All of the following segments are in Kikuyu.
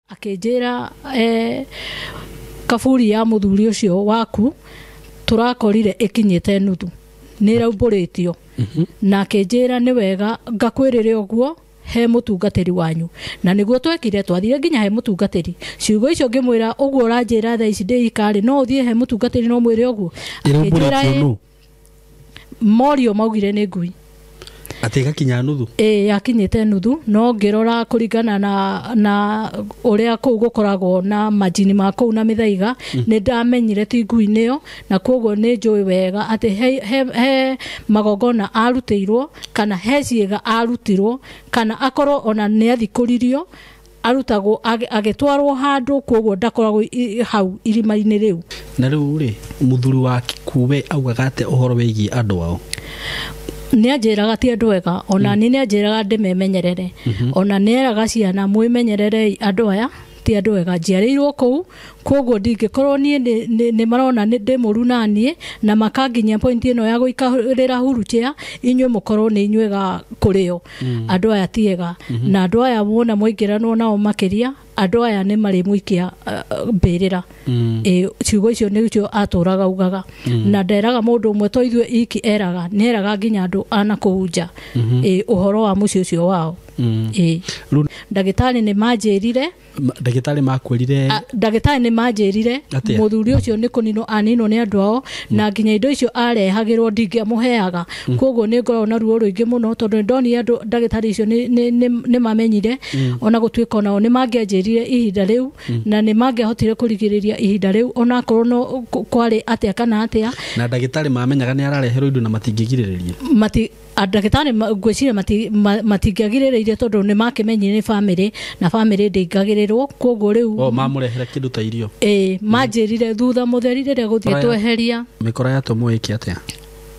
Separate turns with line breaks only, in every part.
Akĩnjĩra kaburi ya mũthuri ũcio waku tũrakorire ĩkinyĩte nuthu nĩ ĩraumbũrĩtio. Na akĩnjĩra nĩ wega ngakwĩrĩre ũguo he mũtungatĩri wanyu, na nĩguo twekire, twathire nginya he mũtungatĩri. Ciugo icio ngĩmwĩra ũguo ũranjĩra thaa ici ndĩ ikarĩ, no ũthiĩ he mũtungatĩri no mwĩre ũguo. Akĩnjĩra morio maugire nĩ ngui
atĩ ĩgakinya nuthu.
Ĩĩ, yakinyĩte nuthu, no ngĩrora kũringana na ũrĩa kũu gũkoragwo na majini ma kũu na mĩthaiga, nĩ ndamenyire ti ngui nĩyo, na koguo nĩ njũĩ wega atĩ he magongona arutĩirwo kana he ciĩga arutirwo kana akorwo ona nĩ athikũririo arutagwo agĩtwarwo handũ, koguo ndakoragwo hau irima-inĩ rĩu.
Na rĩu rĩ, mũthuri waku we augaga atĩa ũhoro wĩgiĩ andũ ao?
Nĩ anjĩraga ti andũ ega, ona niĩ nĩ anjĩraga ndĩmemenyerere, ona nĩ eraga ciana mwĩmenyererei andũ aya ti andũ ega, njiarĩirwo kũu, koguo ndingĩkorwo niĩ nĩ marona ndĩ mũru na niĩ na makanginyia point ĩno ya gũikarĩra wheelchair, inyuĩ mũkorwo nĩ inyuĩ ega kũrĩo. Andũ aya ti ega, na andũ aya wona mwaingĩranwo nao makĩria, andũ aya nĩ marĩmũikia mbĩrĩra. Ciugo icio nĩcio atũraga ugaga, na nderaga mũndũ ũmwe to ithuĩ iki eraga, nĩ eraga nginya andũ ana kũu nja ũhoro wa mũciĩ ũcio wao. Ndagĩtarĩ nĩ manjĩrire,
ndagĩtarĩ makwĩrire,
ndagĩtarĩ nĩ manjĩrire mũthuri ũcio nĩ kũninwo aninwo nĩ andũ ao, na nginya indo icio arehagĩrwo ndingĩamũheaga. Koguo nĩ ngoragwo na ruo rũingĩ mũno tondũ nĩ ndonire andũ ndagĩtarĩ icio nĩ mamenyire, ona gũtuĩka onao nĩ mangĩanjĩrire ihinda rĩu, na nĩ mangĩahotire kũrigĩrĩria ihinda rĩu onakorwo no kwarĩ atĩa kana atĩa.
Na ndagĩtarĩ mamenyaga nĩ arareherwo indo na matingĩgirĩrĩria?
Ndagĩtarĩ ngwĩciria matingĩagirĩrĩirie tondũ nĩ makĩmenyire nĩ bamĩrĩ, na bamĩrĩ ndĩingagĩrĩrwo, koguo rĩu
mamũrehere kĩndũ ta irio.
Ĩĩ, manjĩrire thutha mũtheri rĩrĩa gũthiĩ tweheria
mĩkora yatũmwo ĩke atĩa,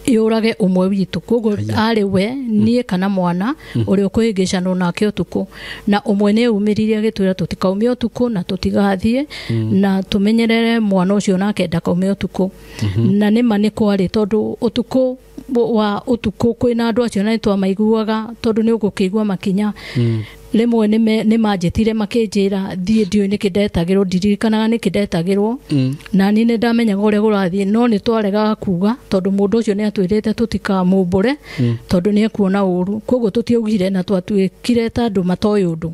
yũrage ũmwe witũ, koguo arĩ we niĩ kana mwana ũrĩa ũkũhĩngĩcanwo nake ũtukũ, na ũmwe nĩ eumĩririe agĩtwĩra tũtikaume ũtukũ na tũtigathiĩ, na tũmenyerere mwana ũcio nake ndakaume ũtukũ. Na nĩma nĩ kwarĩ tondũ ũtukũ wa ũtukũ kwĩna andũ acio na nĩ twamaiguaga tondũ nĩ ũgũkĩigua makinya. Rĩmwe nĩ manjĩtire makĩnjĩra thiĩ, ndiũĩ nĩkĩ ndetagĩrwo, ndiririkanaga nĩkĩ ndetagĩrwo, na niĩ nĩ ndamenyaga ũrĩa kũrathiĩ, no nĩ twaregaga kuga tondũ mũndũ ũcio nĩ atwĩrĩte tũtikamumbũre tondũ nĩ ekuona ũru, koguo tũtiaugire na twatuĩkire ta andũ matoĩ ũndũ.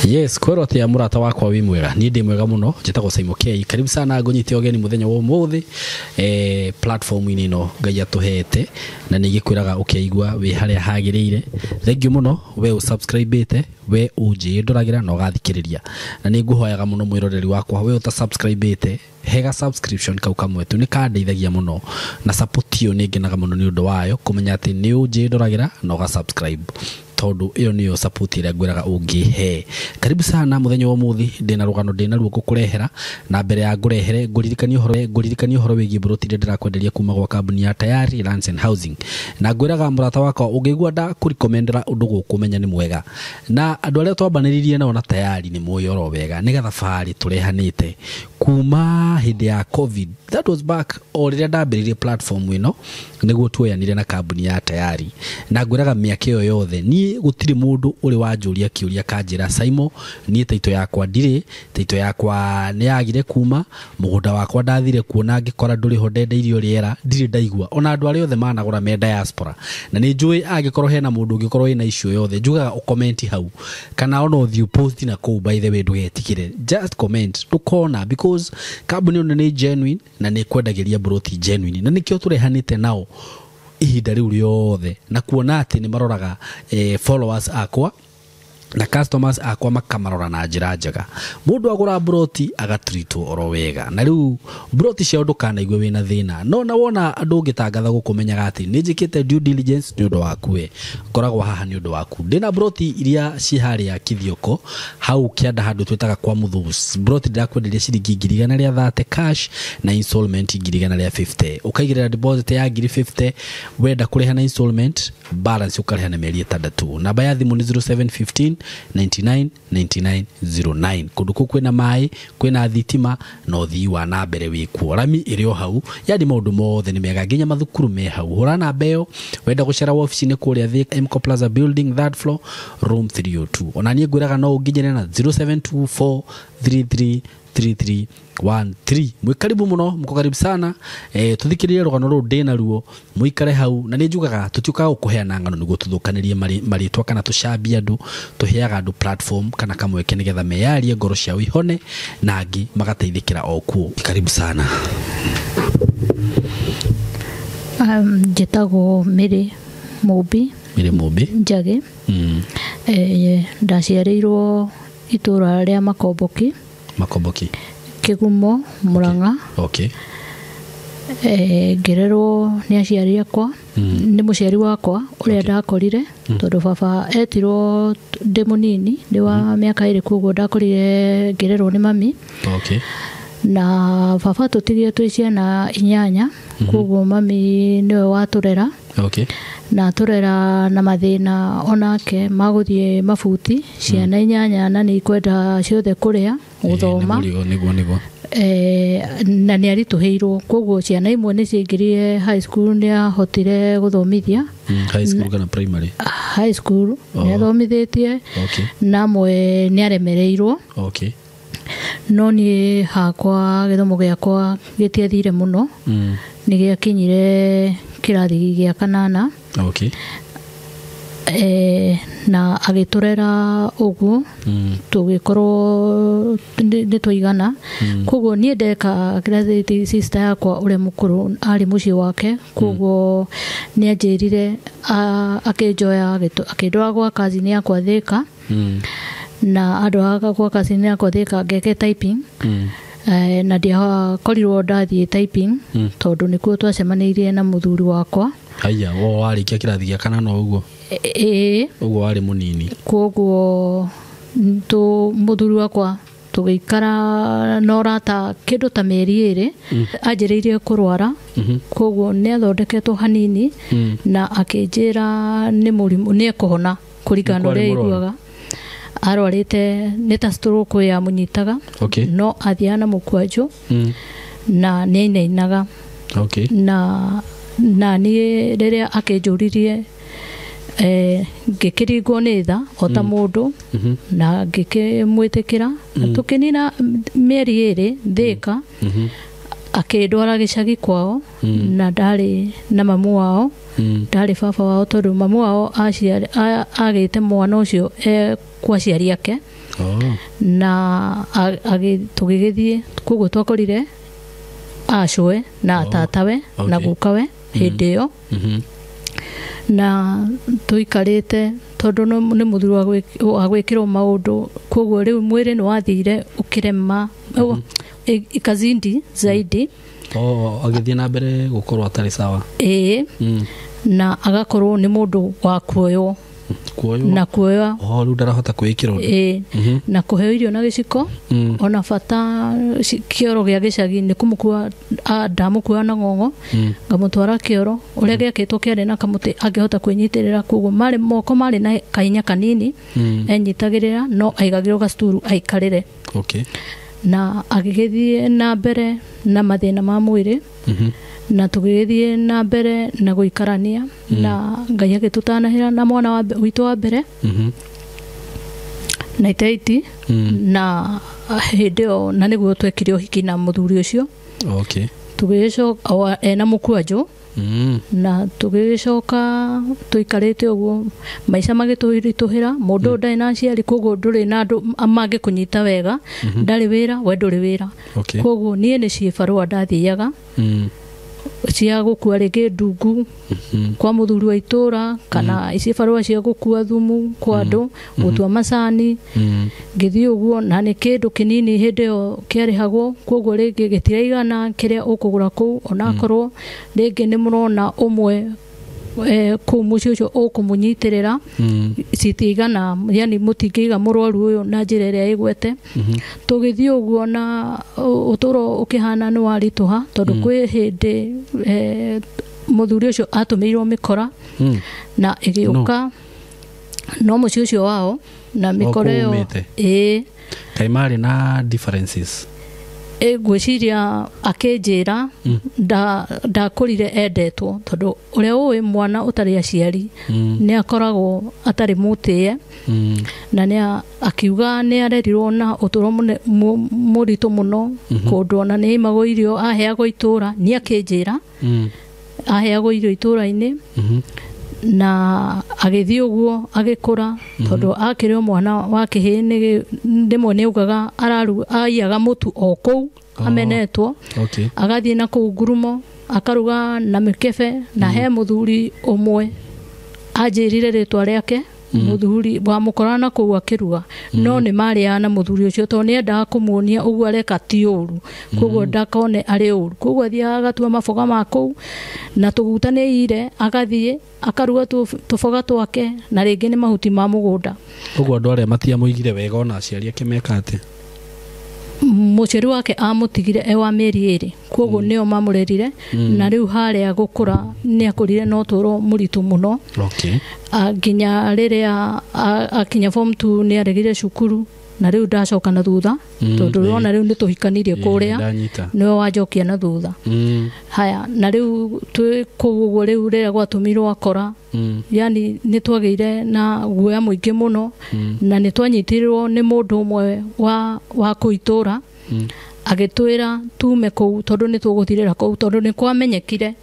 Yes, kwero atia murata wakwa wi mwega, ni ndi mwega muno, njitagwo Saimo K. Karibu sana ngũnyite ũgeni mũthenya wa ũmũthĩ platform-inĩ ĩno Ngai atũhete, na nĩ ngĩkwĩraga ũkĩigua wĩ harĩa hagĩrĩire. Thank you mũno we ũsubscribe-ĩte, we ũnjĩndoragira na ũgathikĩrĩria, na nĩ ngũhoyaga mũno mwĩroreri wakwa we ũtasubscribe-ĩte, hega subscription kau kamwe tu nĩ kandeithagia mũno, na support ĩyo nĩ ngenaga mũno nĩ ũndũ wayo kũmenya atĩ nĩ ũnjĩndoragira na ũgasubscribe, tondũ ĩyo nĩyo support ĩrĩa ngwĩraga ũngĩhe. Karibu sana mũthenya wa ũmũthĩ, ndĩna rũgano ndĩna ruo ngũkũrehera, na mbere ya ngũrehere ngũririkanie ũhoro wĩgiĩ mburoti iria ndĩrakwenderia kuma gwa kambuni ya Tayari Lands and Housing. Na ngwĩraga mũrata wakwa ũngĩigua ndakũrecommendera ũndũ gũkũ menya nĩ mwega, na andũ arĩa twambanĩrĩirie nao na Tayari nĩ moĩ oro wega nĩ gathabarĩ tũrehanĩte kuma hĩndĩ ya COVID. That was back o rĩrĩa ndambĩrĩirie platform ĩno, nĩguo tuoyanire na kambuni ya Tayari, na ngwĩraga mĩaka ĩyo yothe niĩ gũtirĩ mũndũ ũrĩ wanjũria kĩũria kanjĩra Saimo niĩ taito yakwa ndirĩ, taito yakwa nĩ yagire kuma mũgũnda wakwa ndathire kuona ngĩkora ndũrĩ ho ndendeirio rĩera, ndirĩ ndaigua ona andũ arĩa othe managũra me diaspora. Na nĩ njũĩ angĩkorwo hena mũndũ ũngĩkorwo wĩna issue yothe, njugaga ũcomment hau kana ona ũthiĩ post na kũu, by the way ndũgetigĩre, just comment ndũkona, because kambuni ĩno nĩ genuine na nĩ kwendagĩria mburoti genuine, na nĩkĩo tũrehanĩte nao ihinda rĩu rĩothe, na kuona atĩ nĩ maroraga followers akwa na customers akwa makamarora na njĩra njega. Mũndũ agũra mburoti agatreatwo oro wega, na rĩu mburoti ciao ndũkanaigue wĩna thĩna. No na wona andũ ũngĩtangatha gũkũmenyaga atĩ nĩ njĩkĩte due diligence nĩ ũndũ waku, we ngoragwo haha nĩ ũndũ waku. Ndĩna mburoti iria ciĩ harĩa Kithioko hau kĩanda handũ twĩtaga kwa Mũthũs. Mburoti ndĩrakwenderia ciringi 130 cash na installment 150, ũkaigĩrĩra deposit ya 50, wenda kũrĩha na installment balance ũkarĩha na mĩeri 6. Namba ya thimũ nĩ 0715 99 99 09. Kũndũ kũu kwĩna maĩ, kwĩna thitima na ũthii wa na mbere wĩkuo. Rami ĩrĩ o hau, yani maũndũ mothe nĩ mega, nginya mathukuru me hau. Hũra namba ĩyo wenda gũcera wabici-inĩ kũrĩa Thika, Mco Plaza Building, third floor, room 302. Ona niĩ ngwĩraga no ũnginyĩre na 0724 33 3313. Mwĩ karibu mũno, mko karibu sana. Tuthikĩrĩrie rũgano rũrũ ndĩ naruo, mũikare hau. Na nĩ njugaga tũtiũkaga gũkũheana ng'ano nĩguo tũthũkanĩrie marĩtwa kana tũcambie andũ. Tũheaga andũ platform kana kamweke nĩgetha meyarie ngoro ciao ihone na angĩ magateithĩkĩra o kuo. Karibu sana.
Njĩtagwo Mary Mũmbi.
Mary Mũmbi
Njagi. Ndaciarĩirwo itũra rĩa Makomboki.
Makomboki.
Kĩgumo, Murang'a.
Okay.
Ngĩrerwo nĩ aciari akwa, nĩ mũciari wakwa ũrĩa ndakorire, tondũ baba etirwo ndĩ mũnini, ndĩ wa mĩaka 2, koguo ndakorire ngĩrerwo nĩ mami.
Okay.
Na baba tũtigire twĩ ciana 8, koguo mami nĩwe watũrera.
Okay.
Na tũrera na mathĩna onake magũthiĩ mabuti, ciana 8 na nĩ ikwenda ciothe kũrĩa, gũthoma.
Nĩguo.
Na nĩ aritũhĩirwo, koguo ciana imwe nĩ ciaingĩrire high school, nĩ ahotire gũthomithia.
High school kana primary?
High school nĩ athomithĩtie.
Okay.
Na amwe nĩ aremereirwo.
Okay.
No niĩ hakwa gĩthomo gĩakwa gĩtiathire mũno. Nĩ gĩakinyire kĩrathi gĩa 8.
Okay.
Na agĩtũrera ũguo, tũgĩkorwo nĩ twaigana. Koguo niĩ ndeka graduate, sister yakwa ũrĩa mũkũrũ arĩ mũciĩ wake, koguo nĩ anjĩrire, akĩnjoya akĩndwara gwa cousin yakwa Thika. Na andũ gwa cousin yakwa Thika ngeke typing. Na ndiakorirwo ndathiĩ typing, tondũ nĩkuo twacemanĩirie na mũthuri wakwa.
Haya, wo warĩkia kĩrathi gĩa 8 ũguo?
Ĩĩ.
Ũguo warĩ mũnini.
Koguo mũthuri wakwa tũgĩikara na ũrata kĩndũ ta mĩeri 2, anjĩrĩirie kũrwara. Koguo nĩ athondeketwo hanini, na akĩnjĩra nĩ mũrimũ, nĩ ekũhona kũringana na ũrĩa aiguaga. Arwarĩte nĩ ta stroke yamũnyitaga.
Okay.
No athiaga na mũkwanjũ, na nĩ ainainaga.
Okay.
Na niĩ rĩrĩa akĩnjũririe, ngĩkĩringwo nĩ tha o ta mũndũ, na ngĩkĩmwĩtĩkĩra. Tũkĩnina mĩeri 2 Thika, akĩndwara gĩcagi kwao, na ndarĩ na mamu wao, ndarĩ baba wao, tondũ mamu wao agĩte mwana ũcio kwa aciari ake. Na tũgĩgĩthiĩ, koguo twakorire acũwe na tatawe na gukawe hĩndĩ ĩyo. Na tũikarĩte tondũ nĩ mũthuri wa gwĩkĩrwo maũndũ, koguo rĩu mwĩrĩ nĩ wathire ũkĩrema, ikazindi zaidi.
Agĩthiĩ na mbere gũkorwo atarĩ sawa.
Ĩĩ. Na agakorwo nĩ mũndũ wa kuoywo. Na kuoywo.
Rĩu ndarahota kwĩĩkĩra ũndũ.
Ĩĩ. Na kũheo irio na gĩciko, ona bata kĩoro gĩa gĩcagi nĩ kũmũkua, ndamũkua na ng'ong'o, ngamũtwara kĩoro ũrĩa gĩakĩtwo kĩarĩ na kamũtĩ angĩhota kwĩnyitĩrĩra, koguo marĩ moko marĩ na kahinya kanini, enyitagĩrĩra, no aigagĩrwo gacuturu aikarĩre.
Okay.
Na agĩgĩthiĩ na mbere na mathĩna ma mwĩrĩ, na tũgĩgĩthiĩ na mbere na gũikarania, na Ngai agĩtũtanahĩra na mwana witũ wa mbere, na itaiti, na hĩndĩ ĩyo na nĩguo twekire ũhiki na mũthuri ũcio.
Okay.
Tũgĩgĩcoka ena mũkwanjũ, na tũgĩgĩcoka tũikarĩte ũguo, maica magĩtũritũhĩra. Mũndũ ũyũ ndarĩ na aciari, koguo ndũrĩ na andũ mangĩkũnyita wega, ndarĩ wĩra, we ndũrĩ wĩra. Koguo niĩ nĩ ciĩbarũa ndathiaga cia gũkua rĩngĩ ndungu kwa mũthuri wa itũra, kana cibarũa cia gũkua thumu kwa andũ, gũtua macani, ngĩthiĩ ũguo. Na nĩ kĩndũ kĩnini hĩndĩ ĩyo kĩarĩhagwo, koguo rĩngĩ gĩtiraigana kĩrĩa ũkũgũra kũu, onakorwo rĩngĩ nĩ mũrona ũmwe kũu mũciĩ ũcio ũkũmũnyitĩrĩra, citigana, yani mũtingĩiga mũrwaru ũyũ na njĩra ĩrĩa ĩgwete. Tũgĩthiĩ ũguo na ũtũro ũkĩhana nĩ waritũha, tondũ kwĩ hĩndĩ mũthuri ũcio atũmĩirwo mĩkora, na ĩgĩũka no mũciĩ ũcio wao. Na mĩkora ĩyo ĩĩ.
Kaĩ marĩ na differences?
Ngwĩciria akĩnjĩra ndakũrire endetwo, tondũ ũrĩa ũĩ mwana ũtarĩ aciari nĩ akoragwo atarĩ mũtĩe, na nĩ akiuga nĩ arerirwo na ũtũro mũritũ mũno, kũndũ ona nĩ aimagwo irio, aheagwo itũra, nĩ akĩnjĩra aheagwo irio itũra-inĩ, na agĩthiĩ ũguo agĩkũra, tondũ akĩrĩ o mwana wa kĩhĩĩ rĩmwe nĩ augaga aiyaga mũtu o kũu amenetwo, agathiĩ na kũu ngurumo akaruga na mĩkebe, na he mũthuri ũmwe anjĩrire rĩtwa rĩake, mũthuri wamũkoraga na kũu akĩruga, no nĩ marĩaga na mũthuri ũcio tondũ nĩ endaga kũmuonia ũguo areka ti ũru, koguo ndakone arĩ ũru, koguo athiaga agatua maboga ma kũu na tũguta nĩ ire, agathiĩ akaruga tũboga twake na rĩngĩ nĩ mahuti ma mũgũnda.
Ũguo andũ arĩa matiamũigire wega ona aciari ake meka atĩa?
Mũciari wake amũtigire e wa mĩeri 2, koguo nĩo mamũrerire, na rĩu harĩa gũkũra nĩ akũrire na ũtũro mũritũ mũno. Nginya rĩrĩa akinya form 2 nĩ aregire cukuru, na rĩu ndacoka na thutha, tondũ ona rĩu nĩ tũhikanirie kũrĩa, nĩwe wanjokia na thutha. Haya, na rĩu twĩ kũu ũguo, rĩu rĩrĩa gwatũmirwo akora, yani nĩ twagĩire na guoya mũingĩ mũno, na nĩ twanyitirwo nĩ mũndũ ũmwe wa kũu itũra, agĩtwĩra tume kũu tondũ nĩ tũgũthirĩra kũu, tondũ nĩ kwamenyekire,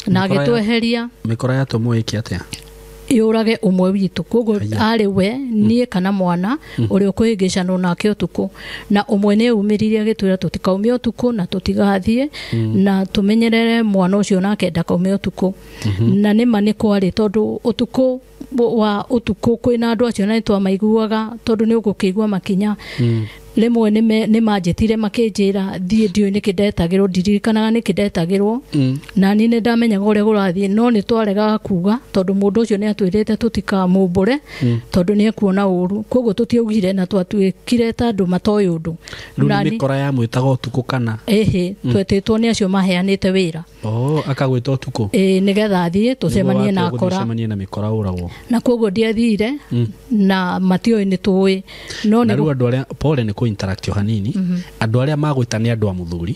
na agĩtweheria.
Mĩkora yatũmwo ĩke atĩa?
Yũrage ũmwe witũ, koguo arĩ we, niĩ kana mwana ũrĩa ũkũhĩngĩcanwo nake ũtukũ, na ũmwe nĩ aumĩrire agĩtwĩra tũtikaume ũtukũ na tũtigathiĩ, na tũmenyerere mwana ũcio nake ndakaume ũtukũ. Na nĩma nĩ kwarĩ, tondũ ũtukũ wa ũtukũ kwĩna andũ acio na nĩ twamaiguaga, tondũ nĩ ũgũkĩigua makinya. Rĩmwe nĩ manjĩtire makĩnjĩra thiĩ, ndiũĩ nĩkĩ ndetagĩrwo, ndiririkanaga nĩkĩ ndetagĩrwo, na niĩ nĩ ndamenyaga ũrĩa kũrathiĩ, no nĩ twaregaga kuga tondũ mũndũ ũcio nĩ atwĩrĩte tũtikamumbũre, tondũ nĩ ekuona ũru, koguo tũtiaugire na twatuĩkire ta andũ matoĩ ũndũ.
Rĩu nĩ mĩkora yamwĩtaga ũtukũ kana?
Ĩhĩ, twetĩtwo nĩ acio maheanĩte wĩra.
Akagwĩta ũtukũ?
Ĩĩ, nĩgetha athiĩ tũcemanie na akora.
Tũcemanie na mĩkora ũragwo.
Na koguo ndiathire, na matiũĩ nĩ tũĩ. No
na rĩu andũ arĩa pole nĩ interact hanini, andũ arĩa magwĩta nĩ andũ a mũthuri?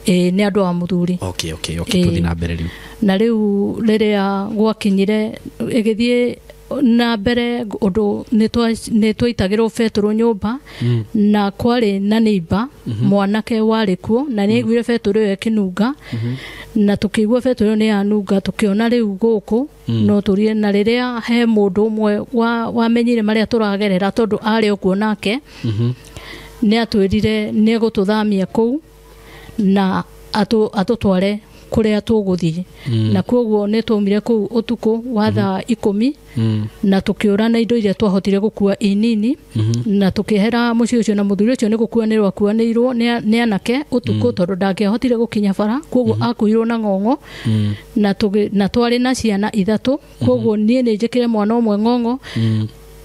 Ĩĩ, nĩ andũ a mũthuri.
Okay, tũthiĩ na mbere rĩu.
Na rĩu rĩrĩa gwakinyire ĩgĩthiĩ na mbere ũndũ nĩ twaitagĩrwo betũrũ nyũmba, na kwarĩ na neighbor mwanake warĩ kuo, na nĩ aiguire betũrũ ĩyo ĩkĩnunga, na tũkĩigua betũrũ ĩyo nĩ yanunga, tũkĩona rĩu gũkũ no tũrie. Na rĩrĩa he mũndũ ũmwe wamenyire marĩa tũragerera, tondũ arĩ o kuo nake, nĩ atwĩrire nĩ egũtũthamia kũu na atũtware kũrĩa tũgũthiĩ. Na koguo nĩ twaumire kũu ũtukũ wa thaa 10, na tũkĩũra na indo iria twahotire gũkua inini, na tũkĩehera mũciĩ ũcio, na mũthuri ũcio nĩ gũkuanĩrwo akuanĩirwo nĩ anake ũtukũ, tondũ ndangĩahotire gũkinya bara, koguo akuirwo na ng'ong'o, na twarĩ na ciana 3, koguo niĩ nĩ njĩkĩre mwana ũmwe ng'ong'o,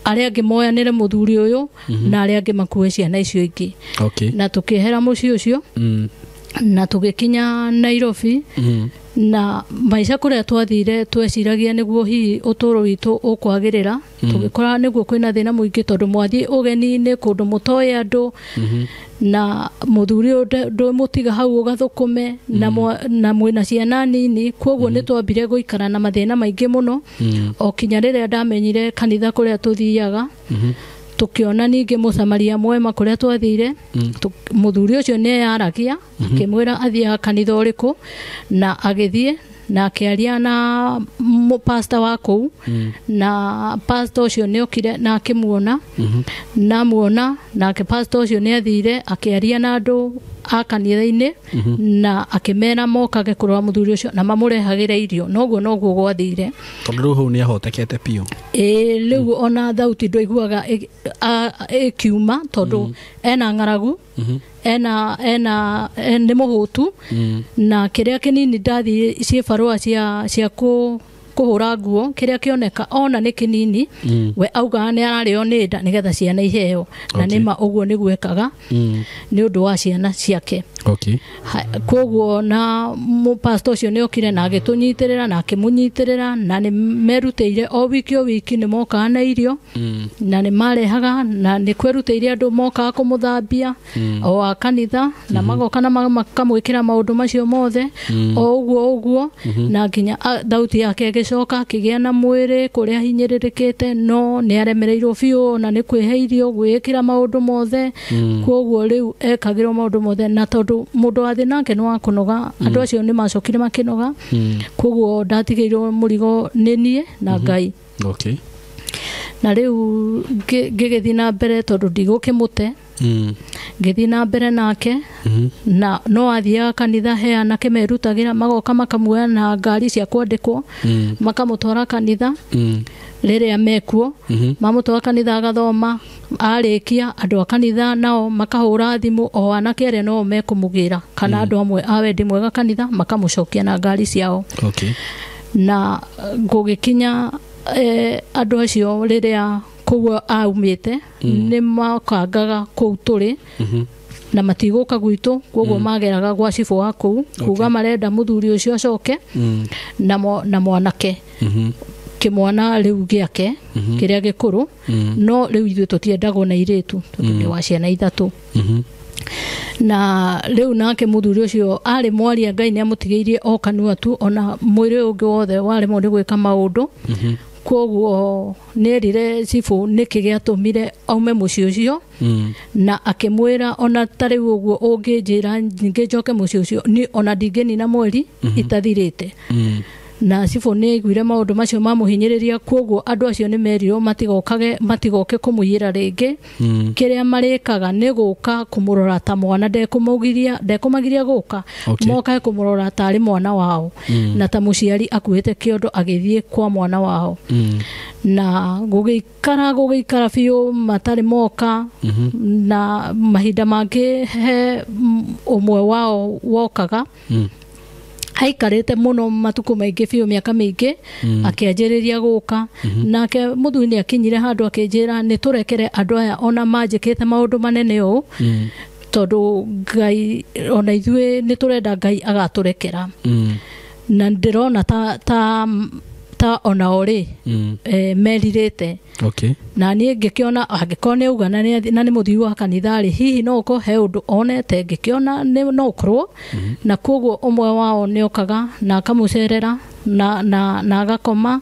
arĩa angĩ moyanĩre mũthuri ũyũ, na arĩa angĩ makue ciana icio ingĩ. Na tũkĩehera mũciĩ ũcio, na tũgĩkinya Nairobi, na maica kũrĩa twathire tweciragia nĩguo hihi ũtũũro witũ ũkwagĩrĩra, tũgĩkora nĩguo kwĩna thĩna mũingĩ, tondũ mwathiĩ ũgeni-inĩ kũndũ mũtoĩ andũ, na mũthuri ũyũ ndũmũtiga hau ũgathũkũme, na mwĩna ciana nini, koguo nĩ twambire gũikara na mathĩna maingĩ mũno, o kinya rĩrĩa ndamenyire kanitha kũrĩa tũthiaga, tukiona ningĩ mũsamaria mwema kũrĩa twathire, mũthuri ũcio nĩ eyaragia, akĩmwĩra athiaga kanitha ũrĩkũ, na agĩthiĩ na akĩaria na pastor wa kũu, na pastor ũcio nĩ okire na akĩmuona, na muona nake pastor ũcio nĩ athire akĩaria na andũ a kanitha-inĩ, na akĩmera mokage kũrora mũthuri ũcio na mamũrehagĩre irio, noguo noguo gwathire,
tondũ rĩu hau nĩ ahotekete biũ.
Ĩĩ, rĩu ona thauti ndwaiguaga ĩkiuma, tondũ ena ng'aragu, ena nĩ mũhũtu, na kĩrĩa kĩnini ndathiĩ ciĩbarũa cia kũhũra nguo kĩrĩa kĩoneka ona nĩ kĩnini we augaga nĩ ararĩo nĩ nda nĩgetha ciana iheo na nĩma ũguo nĩguo ekaga nĩ ũndũ wa ciana ciake. Koguo na pastor ũcio nĩ okire na agĩtũnyitĩrĩra na akĩmũnyitĩrĩra na nĩ merutĩire o wiki nĩ mokaga na irio na nĩ marehaga na nĩ kwerutĩire andũ mokaga kũmũthambia o a kanitha na magoka na makamwĩkĩra maũndũ macio mothe o ũguo na nginya thauti yake ĩgĩcoka akĩgĩa na mwĩrĩ kũrĩa hinyĩrĩrĩkĩte no nĩ aremereirwo biũ na nĩ kwĩhe irio gwĩkĩra maũndũ mothe koguo rĩu ekagĩrwo maũndũ mothe na tondũ mũndũ wa thĩ nake nĩ wa kũnoga andũ acio nĩ macokire makĩnoga koguo ndatigĩirwo mũrigo nĩ niĩ na Ngai. Na rĩu ngĩgĩthiĩ na mbere tondũ ndigũkĩmũte ngĩthiĩ na mbere nake na no athiaga kanitha he anake merutagĩra magoka makamuoya na ngari cia kwandĩkwo makamũtwara kanitha rĩrĩa mekuo mamũtwara kanitha agathoma arĩkia andũ a kanitha nao makahũra thimũ o anake arĩa no mekũmũgĩra kana andũ amwe a wendi mwega kanitha makamũcokia na ngari ciao. Na gũgĩkinya andũ acio rĩrĩa koguo aumĩte nĩ makangaga kũu tũrĩ na matigũka gwitũ koguo mageraga gwa cibũ wa kũu kuga marenda mũthuri ũcio acoke na mwanake kĩmwana rĩu gĩake kĩrĩa gĩkũrũ no rĩu ithuĩ tũtiendagwo na irĩtu tondũ nĩ wa ciana ithatũ. Na rĩu nake mũthuri ũcio arĩ mwaria Ngai nĩ amũtigĩirie o kanua tu ona mwĩrĩ ũngĩ wothe waremwo nĩ gwĩka maũndũ koguo nĩerire cibũ nĩkĩ gĩatũmire aume mũciĩ ũcio na akĩmwĩra ona ta rĩu ũguo ũngĩnjĩra ngĩnjoke mũciĩ ũcio niĩ ona ndingĩnina mweri itathirĩte. Na cibũ nĩ aiguire maũndũ macio mamũhinyĩrĩria koguo andũ acio nĩ merirwo matigoke kũmũiyĩra rĩngĩ kĩrĩa marĩkaga nĩ gũka kũmũrora ta mwana ndekũmagiria gũka mokae kũmũrora tarĩ mwana wao na ta mũciari akuĩte kĩondo agĩthiĩ kwa mwana wao. Na gũgĩikara biũ matarĩ moka na mahinda mangĩ he ũmwe wao wokaga aikarĩte mũno matukũ maingĩ biũ mĩaka mĩingĩ akĩanjĩrĩria gũka nake mũthuri nĩ akinyire handũ akĩnjĩra nĩ tũrekere andũ aya ona manjĩkĩte maũndũ manene ũũ tondũ Ngai ona ithuĩ nĩ tũrenda Ngai agatũrekera na ndĩrona ta ona o rĩ merirĩte. Na niĩ ngĩkĩona angĩkorwo nĩ auga na nĩ mũthii wa kanitha rĩ hihi no ũkorwo he ũndũ onete ngĩkĩona no ũkorwo na koguo ũmwe wao nĩ okaga na akamũcerera na agakoma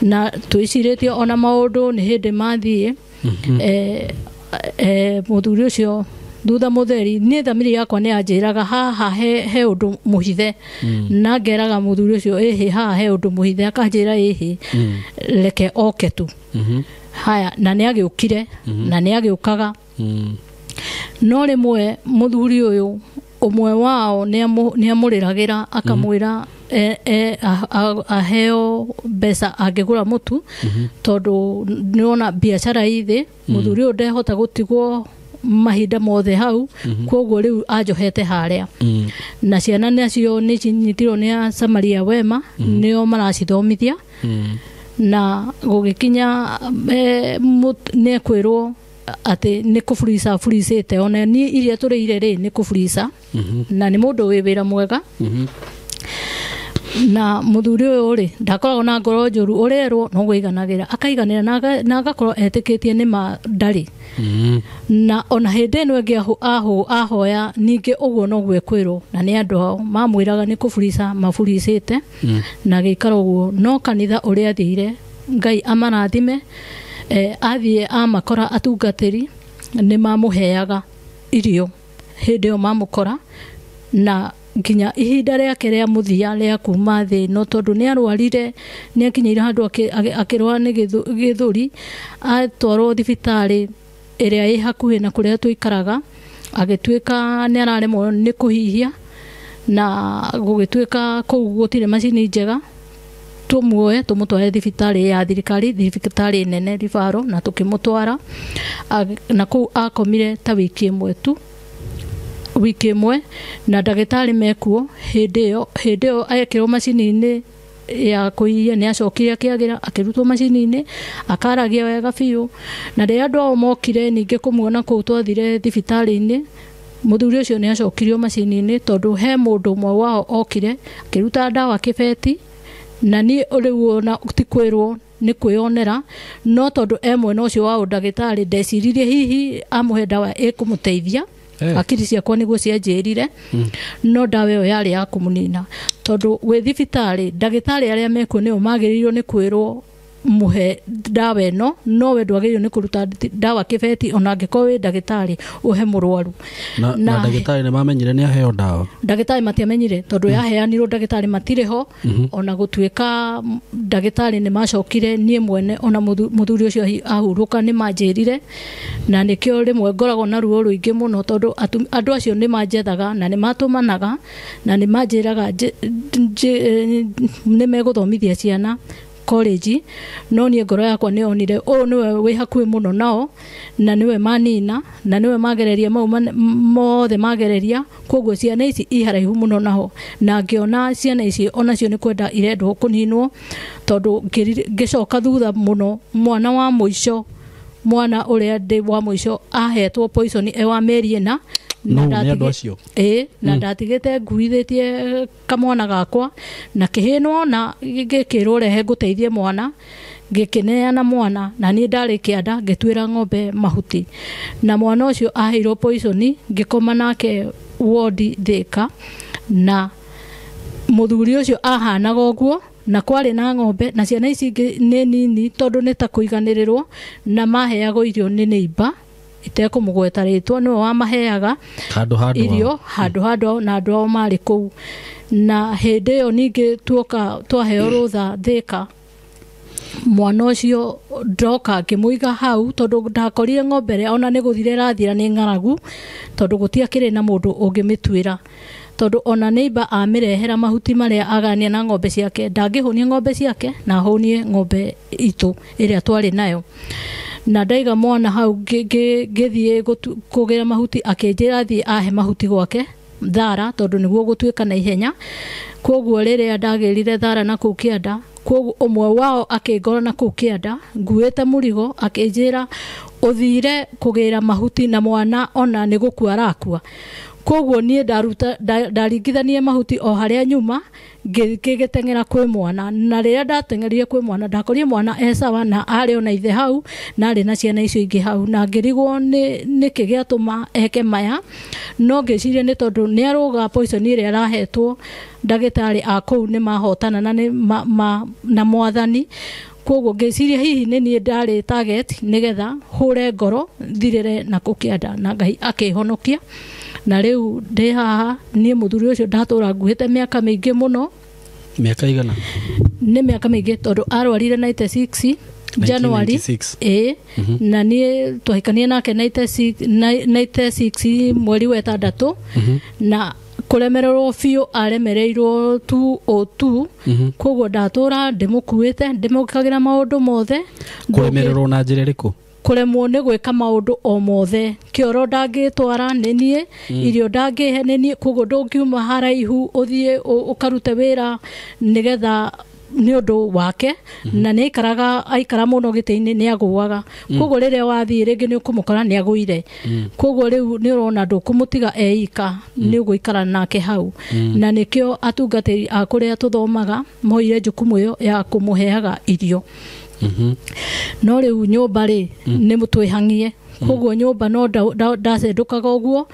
na twĩcirĩtie ona maũndũ nĩ hĩndĩ mathiĩ mũthuri ũcio thutha mũtheri niĩ thamiri yakwa nĩ yanjĩraga haha he ũndũ mũhithe na ngeraga mũthuri ũcio ĩhĩ haha he ũndũ mũhithe akanjĩra ĩhĩ reke oke tu. Haya na nĩ agĩũkire na nĩ agĩũkaga no rĩmwe mũthuri ũyũ ũmwe wao nĩ amũrĩragĩra akamwĩra aheo mbeca angĩgũra mũtu tondũ nĩona biacara ithĩ mũthuri ũyũ ndehota gũtigwo mahinda mothe hau koguo rĩu anjohete harĩa na ciana nacio nĩ cinyitirwo nĩ a Samaria wema nĩo maracithomithia na gũgĩkinya nĩ ekwĩrwo atĩ nĩ kũburica buricĩte ona niĩ iria tũrĩire rĩ nĩ kũburica na nĩ mũndũ wĩ wĩra mwega na mũthuri ũyũ rĩ ndakoragwo na ngoro njũru ũrerwo no gũiganagĩra akaiganĩra na agakorwo etĩkĩtie nĩ ma ndarĩ na ona hĩndĩ ĩno ĩngĩ ahoya ningĩ ũguo noguo ekwĩrwo na nĩ andũ ao mamwĩraga nĩ kũburica maburicĩte na gĩikara ũguo no kanitha ũrĩa athire Ngai amarathime athiĩ amakora atungatĩri nĩ mamũheaga irio hĩndĩ ĩyo mamũkora na nginya ihinda rĩake rĩa mũthia rĩa kuma thĩ no tondũ nĩ arwarire nĩ akinyĩire handũ akĩrwara nĩ gĩthũri atwarwo thibitarĩ ĩrĩa ĩ hakuhĩ na kũrĩa tũikaraga agĩtuĩka nĩ araremwo nĩ kũhihia na gũgĩtuĩka kũu gũtirĩ macini njega tũmuoe tũmũtware thibitarĩ ya thirikari thibitarĩ nene Ribaro na tũkĩmũtwara na kũu akomire ta wiki ĩmwe tu wiki ĩmwe na ndagĩtarĩ mekuo hĩndĩ ĩyo ekĩrwo macini-inĩ ya kũhihia nĩ acokire akĩagĩra akĩrutwo macini-inĩ akaragia wega biũ. Na rĩrĩa andũ ao mokire ningĩ kũmuona kũu twathire thibitarĩ-inĩ, mũthuri ũcio nĩ acokirio macini-inĩ tondũ he mũndũ ũmwe wao okire akĩruta ndawa kĩbeti, na niĩ rĩu ona ti kwĩrwo nĩ kwĩyonera, no tondũ e mwena ũcio wa ũndagĩtarĩ ndeciririe hihi amũhe ndawa ĩkũmũteithia. Hakiri ciakwa nĩguo cianjĩrire, no ndawa ĩyo yarĩ ya kũmũnina tondũ wĩ thibitarĩ ndagĩtarĩ arĩa mekuo nĩo magĩrĩirwo nĩ kwĩrwo mũhe ndawa ĩno, no we ndwagĩrĩirwo nĩ kũruta ndawa kĩbeti ona angĩkorwo wĩ ndagĩtarĩ ũhe mũrwaru.
Na ndagĩtarĩ nĩ mamenyire nĩ aheo ndawa?
Ndagĩtarĩ matiamenyire tondũ yaheanirwo ndagĩtarĩ matirĩ ho. Ona gũtuĩka ndagĩtarĩ nĩ macokire niĩ mwene ona mũthuri ũcio ahurũka nĩ manjĩrire, na nĩkĩo rĩmwe ngoragwo na ruo rũingĩ mũno tondũ andũ acio nĩ manjethaga na nĩ matũmanaga na nĩ manjĩraga nĩ megũthomithia ciana college, no niĩ ngoro yakwa nĩ yonire ũyũ nĩwe wĩ hakuhĩ mũno nao na nĩwe manina na nĩwe magereria mau mothe magereria, koguo ciana ici i haraihu mũno naho, na ngĩona ciana ici onacio nĩ kwenda irendwo kũninwo tondũ ngĩcoka thutha mũno mwana wa mũico, mwana ũrĩa ndĩ wa mũico ahetwo poison e wa mĩeri ĩna. Na ndatigĩte nguithĩtie kamwana gakwa na kĩhĩnwo na gĩkĩrwo rehe ngũteithie mwana, ngĩkĩneana mwana na niĩ ndarĩ kĩanda ngĩtuĩra ng'ombe mahuti, na mwana ũcio aheirwo poison ngĩkoma nake wodi Thĩka, na mũthuri ũcio ahanaga ũguo na kwarĩ na ng'ombe na ciana ici ingĩ nĩ nini tondũ nĩ ta kũiganĩrĩrwo, na maheagwo irio nĩ neighbor itekũmũgweta rĩtwa, nĩwe wamaheaga irio handũ handũ na andũ ao marĩ kũu. Na hĩndĩ ĩyo ningĩ tuoka twaheo rũtha Thĩka, mwana ũcio ndoka ngĩmũiga hau tondũ ndakorire ng'ombe ĩrĩa ona nĩ gũthira ĩrathira nĩ ng'aragu tondũ gũtiakĩrĩ na mũndũ ũngĩmĩtuĩra, tondũ ona neighbor amĩrehera mahuti marĩa agania na ng'ombe ciake ndangĩhũnia ng'ombe ciake na ahũnie ng'ombe itũ ĩrĩa twarĩ nayo. Na ndaiga mwana hau ngĩthiĩ kũgĩra mahuti akĩnjĩra thiĩ ahe mahuti gwake thara tondũ nĩguo gũtuĩka na ihenya. Koguo rĩrĩa ndagĩrire thara na kũu kĩanda, koguo ũmwe wao akĩngora na kũu kĩanda nguĩte mũrigo akĩnjĩra ũthire kũgĩra mahuti na mwana ona nĩ gũkua arakua. Koguo niĩ ndaruta ndaringithanie mahuti o harĩa nyuma ngĩgĩteng'era kwĩ mwana, na rĩrĩa ndateng'erire kwĩ mwana ndakorire mwana e sawa na arĩ ona ithe hau na arĩ na ciana icio ingĩ hau, na ngĩrigwo nĩkĩ gĩatũma eke maya, no ngĩciria nĩ tondũ nĩ arũga poison ĩrĩa arahetwo ndagĩtarĩ a kũu nĩ mahotana na na mwathani. Koguo ngĩciria hihi nĩ niĩ ndarĩ target nĩgetha hũre ngoro thirĩre na kũu kĩanda, na Ngai akĩhonokia. Na rĩu ndĩ haha niĩ mũthuri ũcio ndatũra nguhĩte mĩaka mĩingĩ mũno.
Mĩaka igana?
Nĩ mĩaka mĩingĩ tondũ arwarire 96 January na niĩ twahikanie nake 96 mweri wa ĩtandatũ, na kũremererwo biũ aremereirwo 202. Koguo ndatũra ndĩmũkuĩte ndĩmũkagĩra maũndũ mothe.
Kũremererwo na njĩra ĩrĩkũ?
Kũremwo nĩ gwĩka maũndũ o mothe, kĩoro ndangĩtwara nĩ niĩ, irio ndangĩhe nĩ niĩ, koguo ndũngiuma haraihu ũthiĩ ũkarute wĩra nĩgetha nĩ ũndũ wake, na nĩ aikaraga aikara mũno gĩtĩ-inĩ nĩ agũaga, koguo rĩrĩa wathiĩ rĩngĩ nĩ ũkũmũkora nĩ agũire, koguo rĩu nĩ ũrona ndũkũmũtiga eika, nĩ ũgũikara nake hau. Na nĩkĩo atungatĩri a kũrĩa tũthomaga moire jukumu ĩyo ya kũmũheaga irio. No rĩu nyũmba rĩ nĩ twĩhang'ie, koguo nyũmba no ndacendũkaga ũguo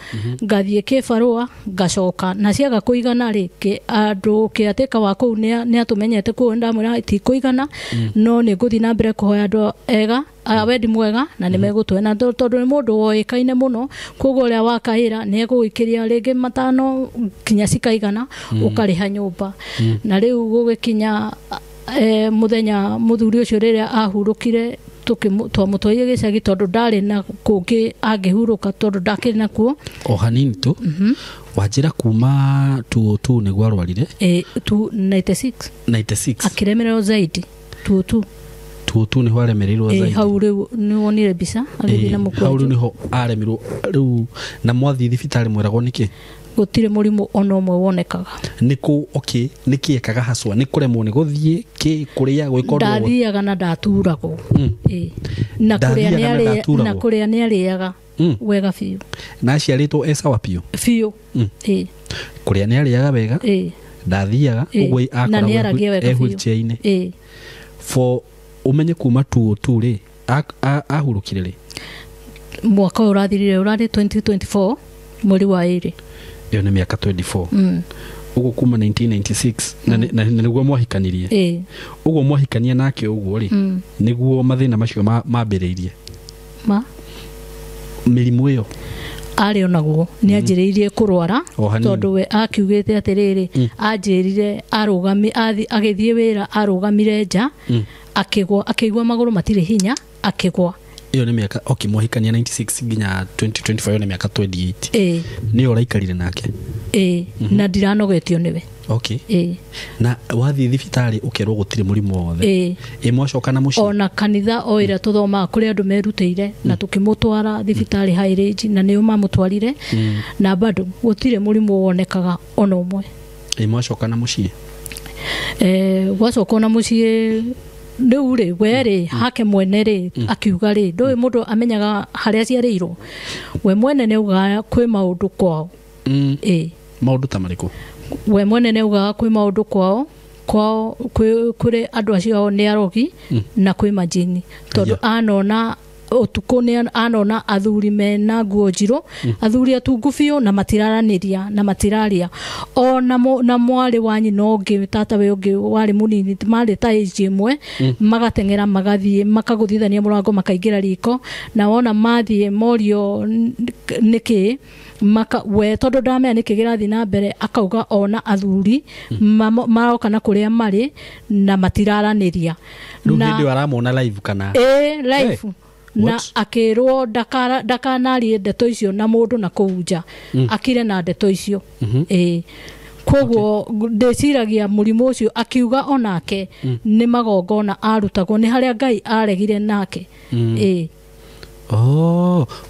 ngathiĩ kĩbarũa ngacoka, na ciaga kũigana rĩ andũ kĩatĩka wa kũu nĩ atũmenyete, koguo ndamwĩra tikũigana, no nĩ ngũthiĩ na mbere kũhoya andũ ega wendi mwega na nĩ megũtũhe, na tondũ nĩ mũndũ woĩkaine mũno, koguo ũrĩa wakaĩra nĩ egũgĩkĩria rĩngĩ matano nginya cikaigana ũkarĩha nyũmba. Na rĩu gũgĩkinya mũthenya mũthuri ũcio rĩrĩa ahurũkire twamũtwarire gĩcagi tondũ ndarĩ na kũngĩ angĩhurũka tondũ ndakĩrĩ nakuo.
O hanini tu wanjĩra kuma 202 nĩguo arwarire?
96 akĩremererwo zaidi 202
Tu niho aremereirwo zaidi.
Hau riu ni wonire mbica agithii na mũkwanjũ.
Hau riu niho aremirwo riu na mwathii thibitarĩ mweragwo nĩkĩ?
Gũtirĩ mũrimũ ona ũmwe wonekaga.
Nĩkũ okay nĩkĩ ekaga haswa nĩ kũremwo nĩ gũthiĩ kĩ kũrĩa gwĩka ũndũ?
Ndathiaga na ndaturagwo. Na kũrĩa nĩ arĩaga wega biũ.
Na aciarĩtwo e sawa biũ?
Biũ.
Kũrĩa nĩ arĩaga wega? Ndathiaga ũguo akoragwo e wheelchair-inĩ. For umenye kuma 202 rĩ ahurũkire rĩ?
Mwaka ũyũ ũrathirire ũrarĩ 2024 mweri wa 2.
Ĩyo nĩ mĩaka 24. Ũguo kuma 1996 na nĩguo mwahikanirie. Ũguo mwahikania nake ũguo rĩ nĩguo mathĩna macio mambĩrĩirie.
Ma
mĩrimũ ĩyo
arĩ onaguo nĩ anjĩrĩirie kũrwara tondũ we akiugĩte atĩrĩrĩ anjĩrire arũgami agĩthiĩ wĩra arũgamire nja akĩgwa akĩigua magũrũ matirĩ hinya akĩgwa.
Ĩyo nĩ mĩaka okay mwahikania 96 nginya 2024 ĩyo nĩ mĩaka 28. Nĩyo ũraikarire nake?
Na ndiranogetio nĩwe.
Okay. Na wathiĩ thibitarĩ ũkerwo gũtirĩ mũrimũ wothe. Mwacoka na mũciĩ?
Ona kanitha o ĩrĩa tũthomaga kũrĩ andũ merutĩire na tũkĩmũtwara thibitarĩ High Range na nĩo mamũtwarire na bado gũtirĩ mũrimũ wonekaga ona ũmwe.
Mwacoka na mũciĩ?
Gwacoka na mũciĩ rĩu rĩ we rĩ hake mwene rĩ akiuga rĩ ndũĩ mũndũ amenyaga harĩa aciarĩirwo we mwene nĩ augaga kwĩ maũndũ kwao.
Maũndũ ta marĩkũ?
We mwene nĩ augaga kwĩ maũndũ kwao kwĩ andũ acio ao nĩ arogi na kwĩ majini tondũ anona ũtukũ nĩ anona athuri mena nguo njirũ athuri atungu biũ na matiraranĩria na matiraria ona na mwarĩ wa nyina ũngĩ tata we ũngĩ warĩ mũnini marĩ ta age ĩmwe magateng'era magathiĩ makagũthithania mũrango makaingĩra riko na wona mathiĩ morio nĩkĩ maka we tondũ ndamenya nĩkĩ kĩrathiĩ na mbere akauga ona athuri maroka na kũrĩa marĩ na matiraranĩria.
Rĩu hĩndĩ ĩyo aramona live kana?
Live. Na akĩrwo ndakanarie ndeto icio na mũndũ na kũu nja akire na ndeto icio. Koguo ndĩciragia mũrimũ ũcio akiuga onake nĩ magongona arutagwo nĩ harĩa Ngai aregire nake.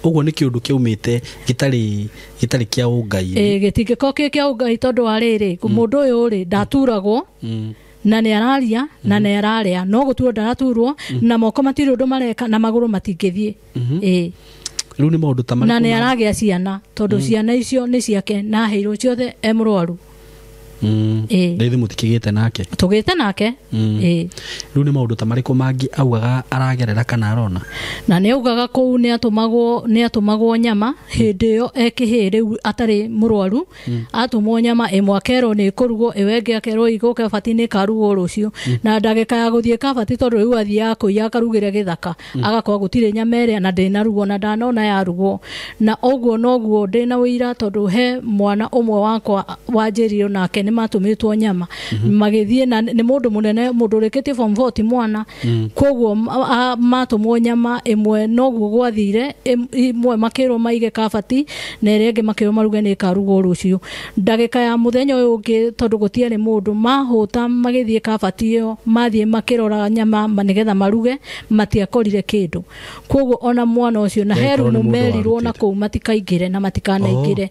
Ũguo nĩ kĩũndũ kĩaumĩte gĩtarĩ kĩa ũngai.
Gĩtingĩkorwo kĩ kĩa ũngai tondũ wa rĩrĩ mũndũ ũyũ rĩ ndaturagwo na nĩ araria na nĩ ararĩa no gũturwo ndaraturwo na moko matirĩ ũndũ mareka na magũrũ matingĩthiĩ.
Rĩu nĩ maũndũ ta marĩkũ?
Na nĩ aragĩa ciana tondũ ciana icio nĩ ciake na aheirwo ciothe e mũrwaru.
Rĩu mũtikĩgĩte nake?
Tũgĩte nake.
Rĩu nĩ maũndũ ta marĩkũ mangĩ augaga aragerera kana arona?
Na nĩ augaga kũu nĩ atũmagwo nyama hĩndĩ ĩyo e kĩhĩĩ rĩu atarĩ mũrwaru atũmwo nyama ĩmwe akerwo nĩ ĩkũrugwo ĩyo ĩngĩ akerwo igũke bati nĩ ĩkarugwo rũciũ na ndagĩka ya gũthiĩ kabati tondũ rĩu athiaga kũiya akarugĩre gĩthaka agakorwo gũtirĩ nyama ĩrĩa na ndĩnarugwo na ndanona yarugwo na ũguo noguo ndĩna ũira tondũ he mwana ũmwe wakwa wanjĩrire nake nĩ matũmĩtwo nyama magĩthiĩ na nĩ mũndũ mũnene mũndũ ũrĩkĩtie form 4 ti mwana koguo matũmwo nyama ĩmwe noguo gwathire ĩmwe makĩrwo maige kabati na ĩrĩa ĩngĩ makĩrwo maruge nĩ ĩkarugwo rũciũ ndagĩka ya mũthenya ũyũ ũngĩ tondũ gũtiarĩ mũndũ mahũta magĩthiĩ kabati ĩyo mathiĩ makĩrora nyama nĩgetha maruge matiakorire kĩndũ koguo ona mwana ũcio na he rumu merirwo na kũu matikaingĩre na matikanaingĩre.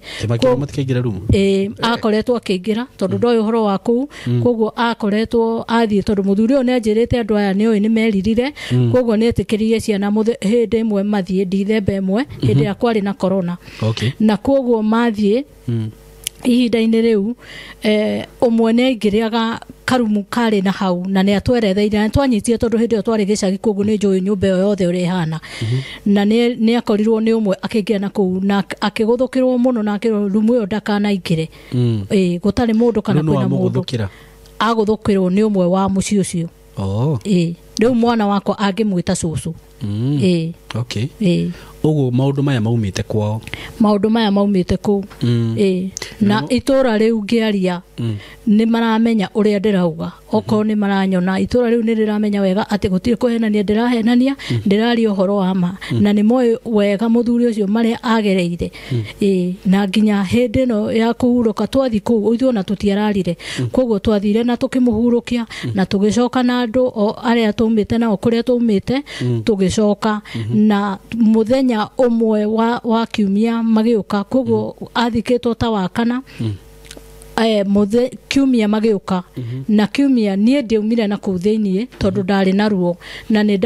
Akoretwo akĩingĩra tondũ ndoĩ ũhoro wa kũu koguo akoretwo athiĩ tondũ mũthuri ũyũ nĩ anjĩrĩte andũ aya nĩoĩ nĩ meririre koguo nĩ etĩkĩririe ciana hĩndĩ ĩmwe mathiĩ ndithemba ĩmwe hĩndĩ ĩrĩa kwarĩ na corona na koguo mathiĩ ihinda-inĩ rĩu ũmwe nĩ aingĩraga karumu karĩ na hau na nĩ atweretheire na twanyitire tondũ hĩndĩ ĩyo twarĩ gĩcagi koguo nĩ njũĩ nyũmba ĩyo yothe ũrĩa ĩhana na nĩ akorirwo nĩ ũmwe akĩingĩra na kũu na akĩgũthũkĩrwo mũno na akĩrwo rumu ĩyo ndakanaingĩre gũtarĩ mũndũ kana kwĩna mũndũ agũthũkĩrwo nĩ ũmwe wa mũciĩ ũcio. Rĩu mwana wakwa angĩmwĩta cũcũ. Ĩĩ.
Okay.
Ĩĩ.
Ũguo maũndũ maya maumĩte kwao?
Maũndũ maya maumĩte kũu. Ĩĩ, na itũra rĩu ngĩaria nĩ maramenya ũrĩa ndĩrauga, okorwo nĩ maranyona itũra rĩu nĩ rĩramenya wega atĩ gũtirĩ kũhenania ndĩrahenania, ndĩraria ũhoro wa ma, na nĩ moĩ wega mũthuri ũcio marĩa agereire. Ĩĩ, na nginya hĩndĩ ĩno ya kũhurũka twathi kũu ithuĩ ona tũtiararire, koguo twathire na tũkĩmũhurũkia na tũgĩcoka na andũ o arĩa twaumĩte nao kũrĩa twaumĩte, tũgĩcoka na mũthenya ũmwe wa kiumia magĩũka, koguo athikĩtwo ta wa kana. Kiumia magĩũka, na kiumia niĩ ndiaumire na kũu thĩiniĩ tondũ ndarĩ na ruo na nĩ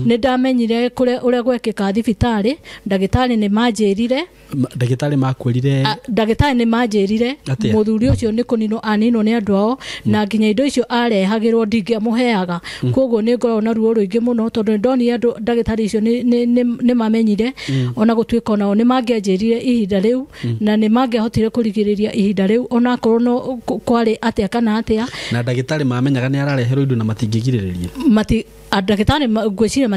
nĩ ndamenyire ũrĩa gwekĩka thibitarĩ. Ndagĩtarĩ nĩ manjĩrire.
Ndagĩtarĩ makwĩrire?
Ndagĩtarĩ nĩ manjĩrire mũthuri ũcio nĩ kũninwo aninwo nĩ andũ ao, na nginya indo icio arehagĩrwo ndingĩamũheaga. Koguo nĩ ngoragwo na ruo rũingĩ mũno tondũ nĩ ndonire andũ ndagĩtarĩ icio nĩ mamenyire, ona gũtuĩka onao nĩ mangĩanjĩrire ihinda rĩu na nĩ mangĩahotire kũrigĩrĩria ihinda rĩu onakorwo no kwarĩ atĩa kana atĩa.
Na ndagĩtarĩ mamenyaga nĩ arareherwo indo na matingĩgirĩrĩria?
Ndagĩtarĩ ngwĩciria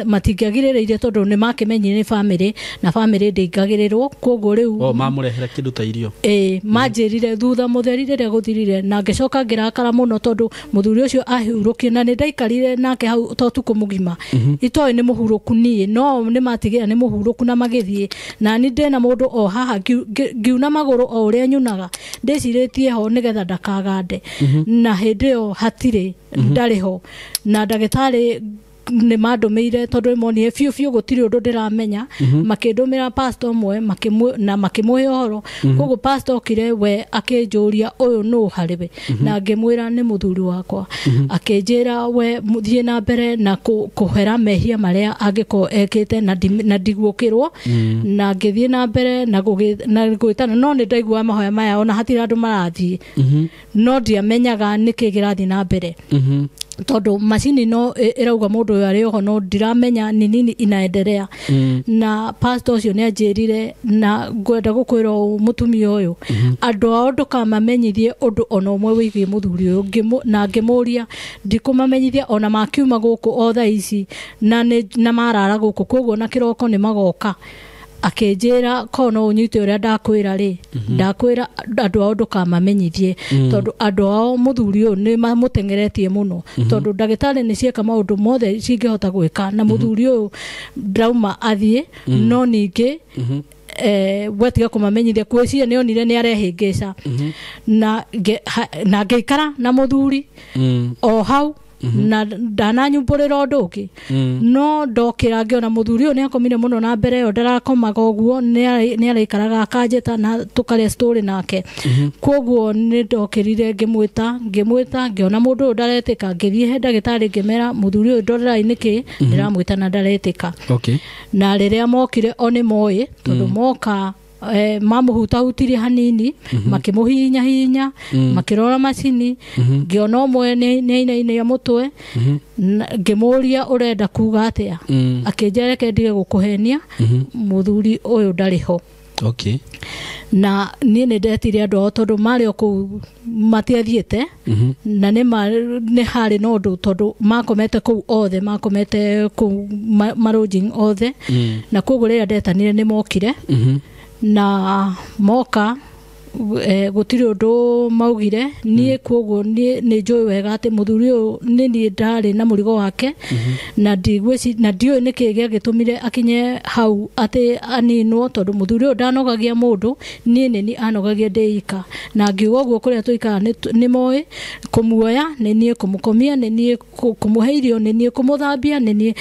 matingĩagirĩrĩirie tondũ nĩ makĩmenyire nĩ bamĩrĩ na bamĩrĩ ndĩingagĩrĩrwo, koguo rĩu
mamũrehere kĩndũ ta irio.
Ĩĩ, manjĩrire thutha mũtheri rĩrĩa gũthirire, na ngĩcoka ngĩrakara mũno tondũ mũthuri ũcio ahurũkire na nĩ ndaikarire nake hau to ũtukũ mũgima, itoĩ nĩ mũhurũku niĩ, no nĩ matigĩra nĩ mũhurũku na magĩthiĩ, na niĩ ndĩna mũndũ o haha ngiuna magũrũ o ũrĩa nyunaga ndĩcirĩtie ho nĩgetha ndakagande, na hĩndĩ ĩyo hatirĩ ndarĩ ho, na ndagĩtarĩ nĩ mandũmĩire tondũ nĩmonire biũ biũ gũtirĩ ũndũ ndĩramenya, makĩndũmĩra pastor ũmwe na makĩmũhe ũhoro. Koguo pastor okire we akĩnjũria ũyũ nũ harĩ we, na ngĩmwĩra nĩ mũthuri wakwa. Akĩnjĩra we thiĩ na mbere na kũhera mehia marĩa angĩkorwo ekĩte na ndigũkĩrwo, na ngĩthiĩ na mbere na gwĩtana, no nĩ ndaiguaga mahoya maya ona hatirĩ andũ marathiĩ, no ndiamenyaga nĩkĩ kĩrathiĩ na mbere tondũ macini no ĩrauga mũndũ ũyũ arĩ oho, no ndiramenya ni nini inaendelea. Na pastor ũcio nĩ anjĩrire, na ngwenda gũkwĩra ũũ mũtumia ũyũ, andũ ao ndũkamamenyithie ũndũ ona ũmwe wĩgiĩ mũthuri ũyũ, na ngĩmũria ndikũmamenyithia ona makiuma gũkũ o thaa ici na marara gũkũ, koguo na kĩroko nĩ magoka. Akĩnjĩra ko no ũnyite ũrĩa ndakwĩra rĩ, ndakwĩra andũ ao ndũkamamenyithie tondũ andũ ao mũthuri ũyũ nĩ mamũteng'eretie mũno, tondũ ndagĩtarĩ nĩ cieka maũndũ mothe cingĩhota gwĩka na mũthuri ũyũ ndauma athiĩ, no ningĩ wetiga kũmamenyithia kwĩciria nĩ onire nĩ arehĩngĩca, na ngĩikara na mũthuri o hau na ndananyumbũrĩra ũndũ ũngĩ, no ndokĩra ngĩona mũthuri ũyũ nĩ akomire mũno na mbere ĩyo ndarakomaga ũguo, nĩ araikaraga akanjĩta na tũkarĩa story nake. Koguo nĩ ndokĩrire ngĩmwĩta ngĩona mũndũ ũyũ ndaretĩka, ngĩthiĩ he ndagĩtarĩ ngĩmera mũthuri ũyũ ndorerai nĩkĩ ndĩramwĩta na ndaretĩka. Na rĩrĩa mokire o nĩ moĩ tondũ moka mamũhutahutirie hanini, makĩmũhihinya hihinya, makĩrora macini, ngĩona ũmwe nĩ ainainĩa mũtwe, ngĩmũria ũrenda kuga atĩa, akĩnjĩra reke ndige gũkũhenia, mũthuri ũyũ ndarĩ ho. Na niĩ nĩ ndetire andũ ao tondũ marĩ o kũu matiathiĩte, na nĩ harĩ na ũndũ tondũ makomete kũu othe, makomete kũu marũjing othe, na koguo rĩrĩa ndetanire nĩ mokire, na moka gũtirĩ ũndũ maugire. Niĩ koguo niĩ nĩ njũĩ wega atĩ mũthuri ũyũ nĩ niĩ ndarĩ na mũrigo wake, na ndiũĩ nĩkĩ gĩagĩtũmire akinye hau atĩ aninwo, tondũ mũthuri ũyũ ndanogagia mũndũ, niĩ nĩ niĩ anogagia ndĩ ika, na ngiuga ũguo kũrĩa tũikaraga nĩ moĩ kũmuoya nĩ niĩ, kũmũkomia nĩ niĩ, kũmũhe irio nĩ niĩ, kũmũthambia nĩ niĩ,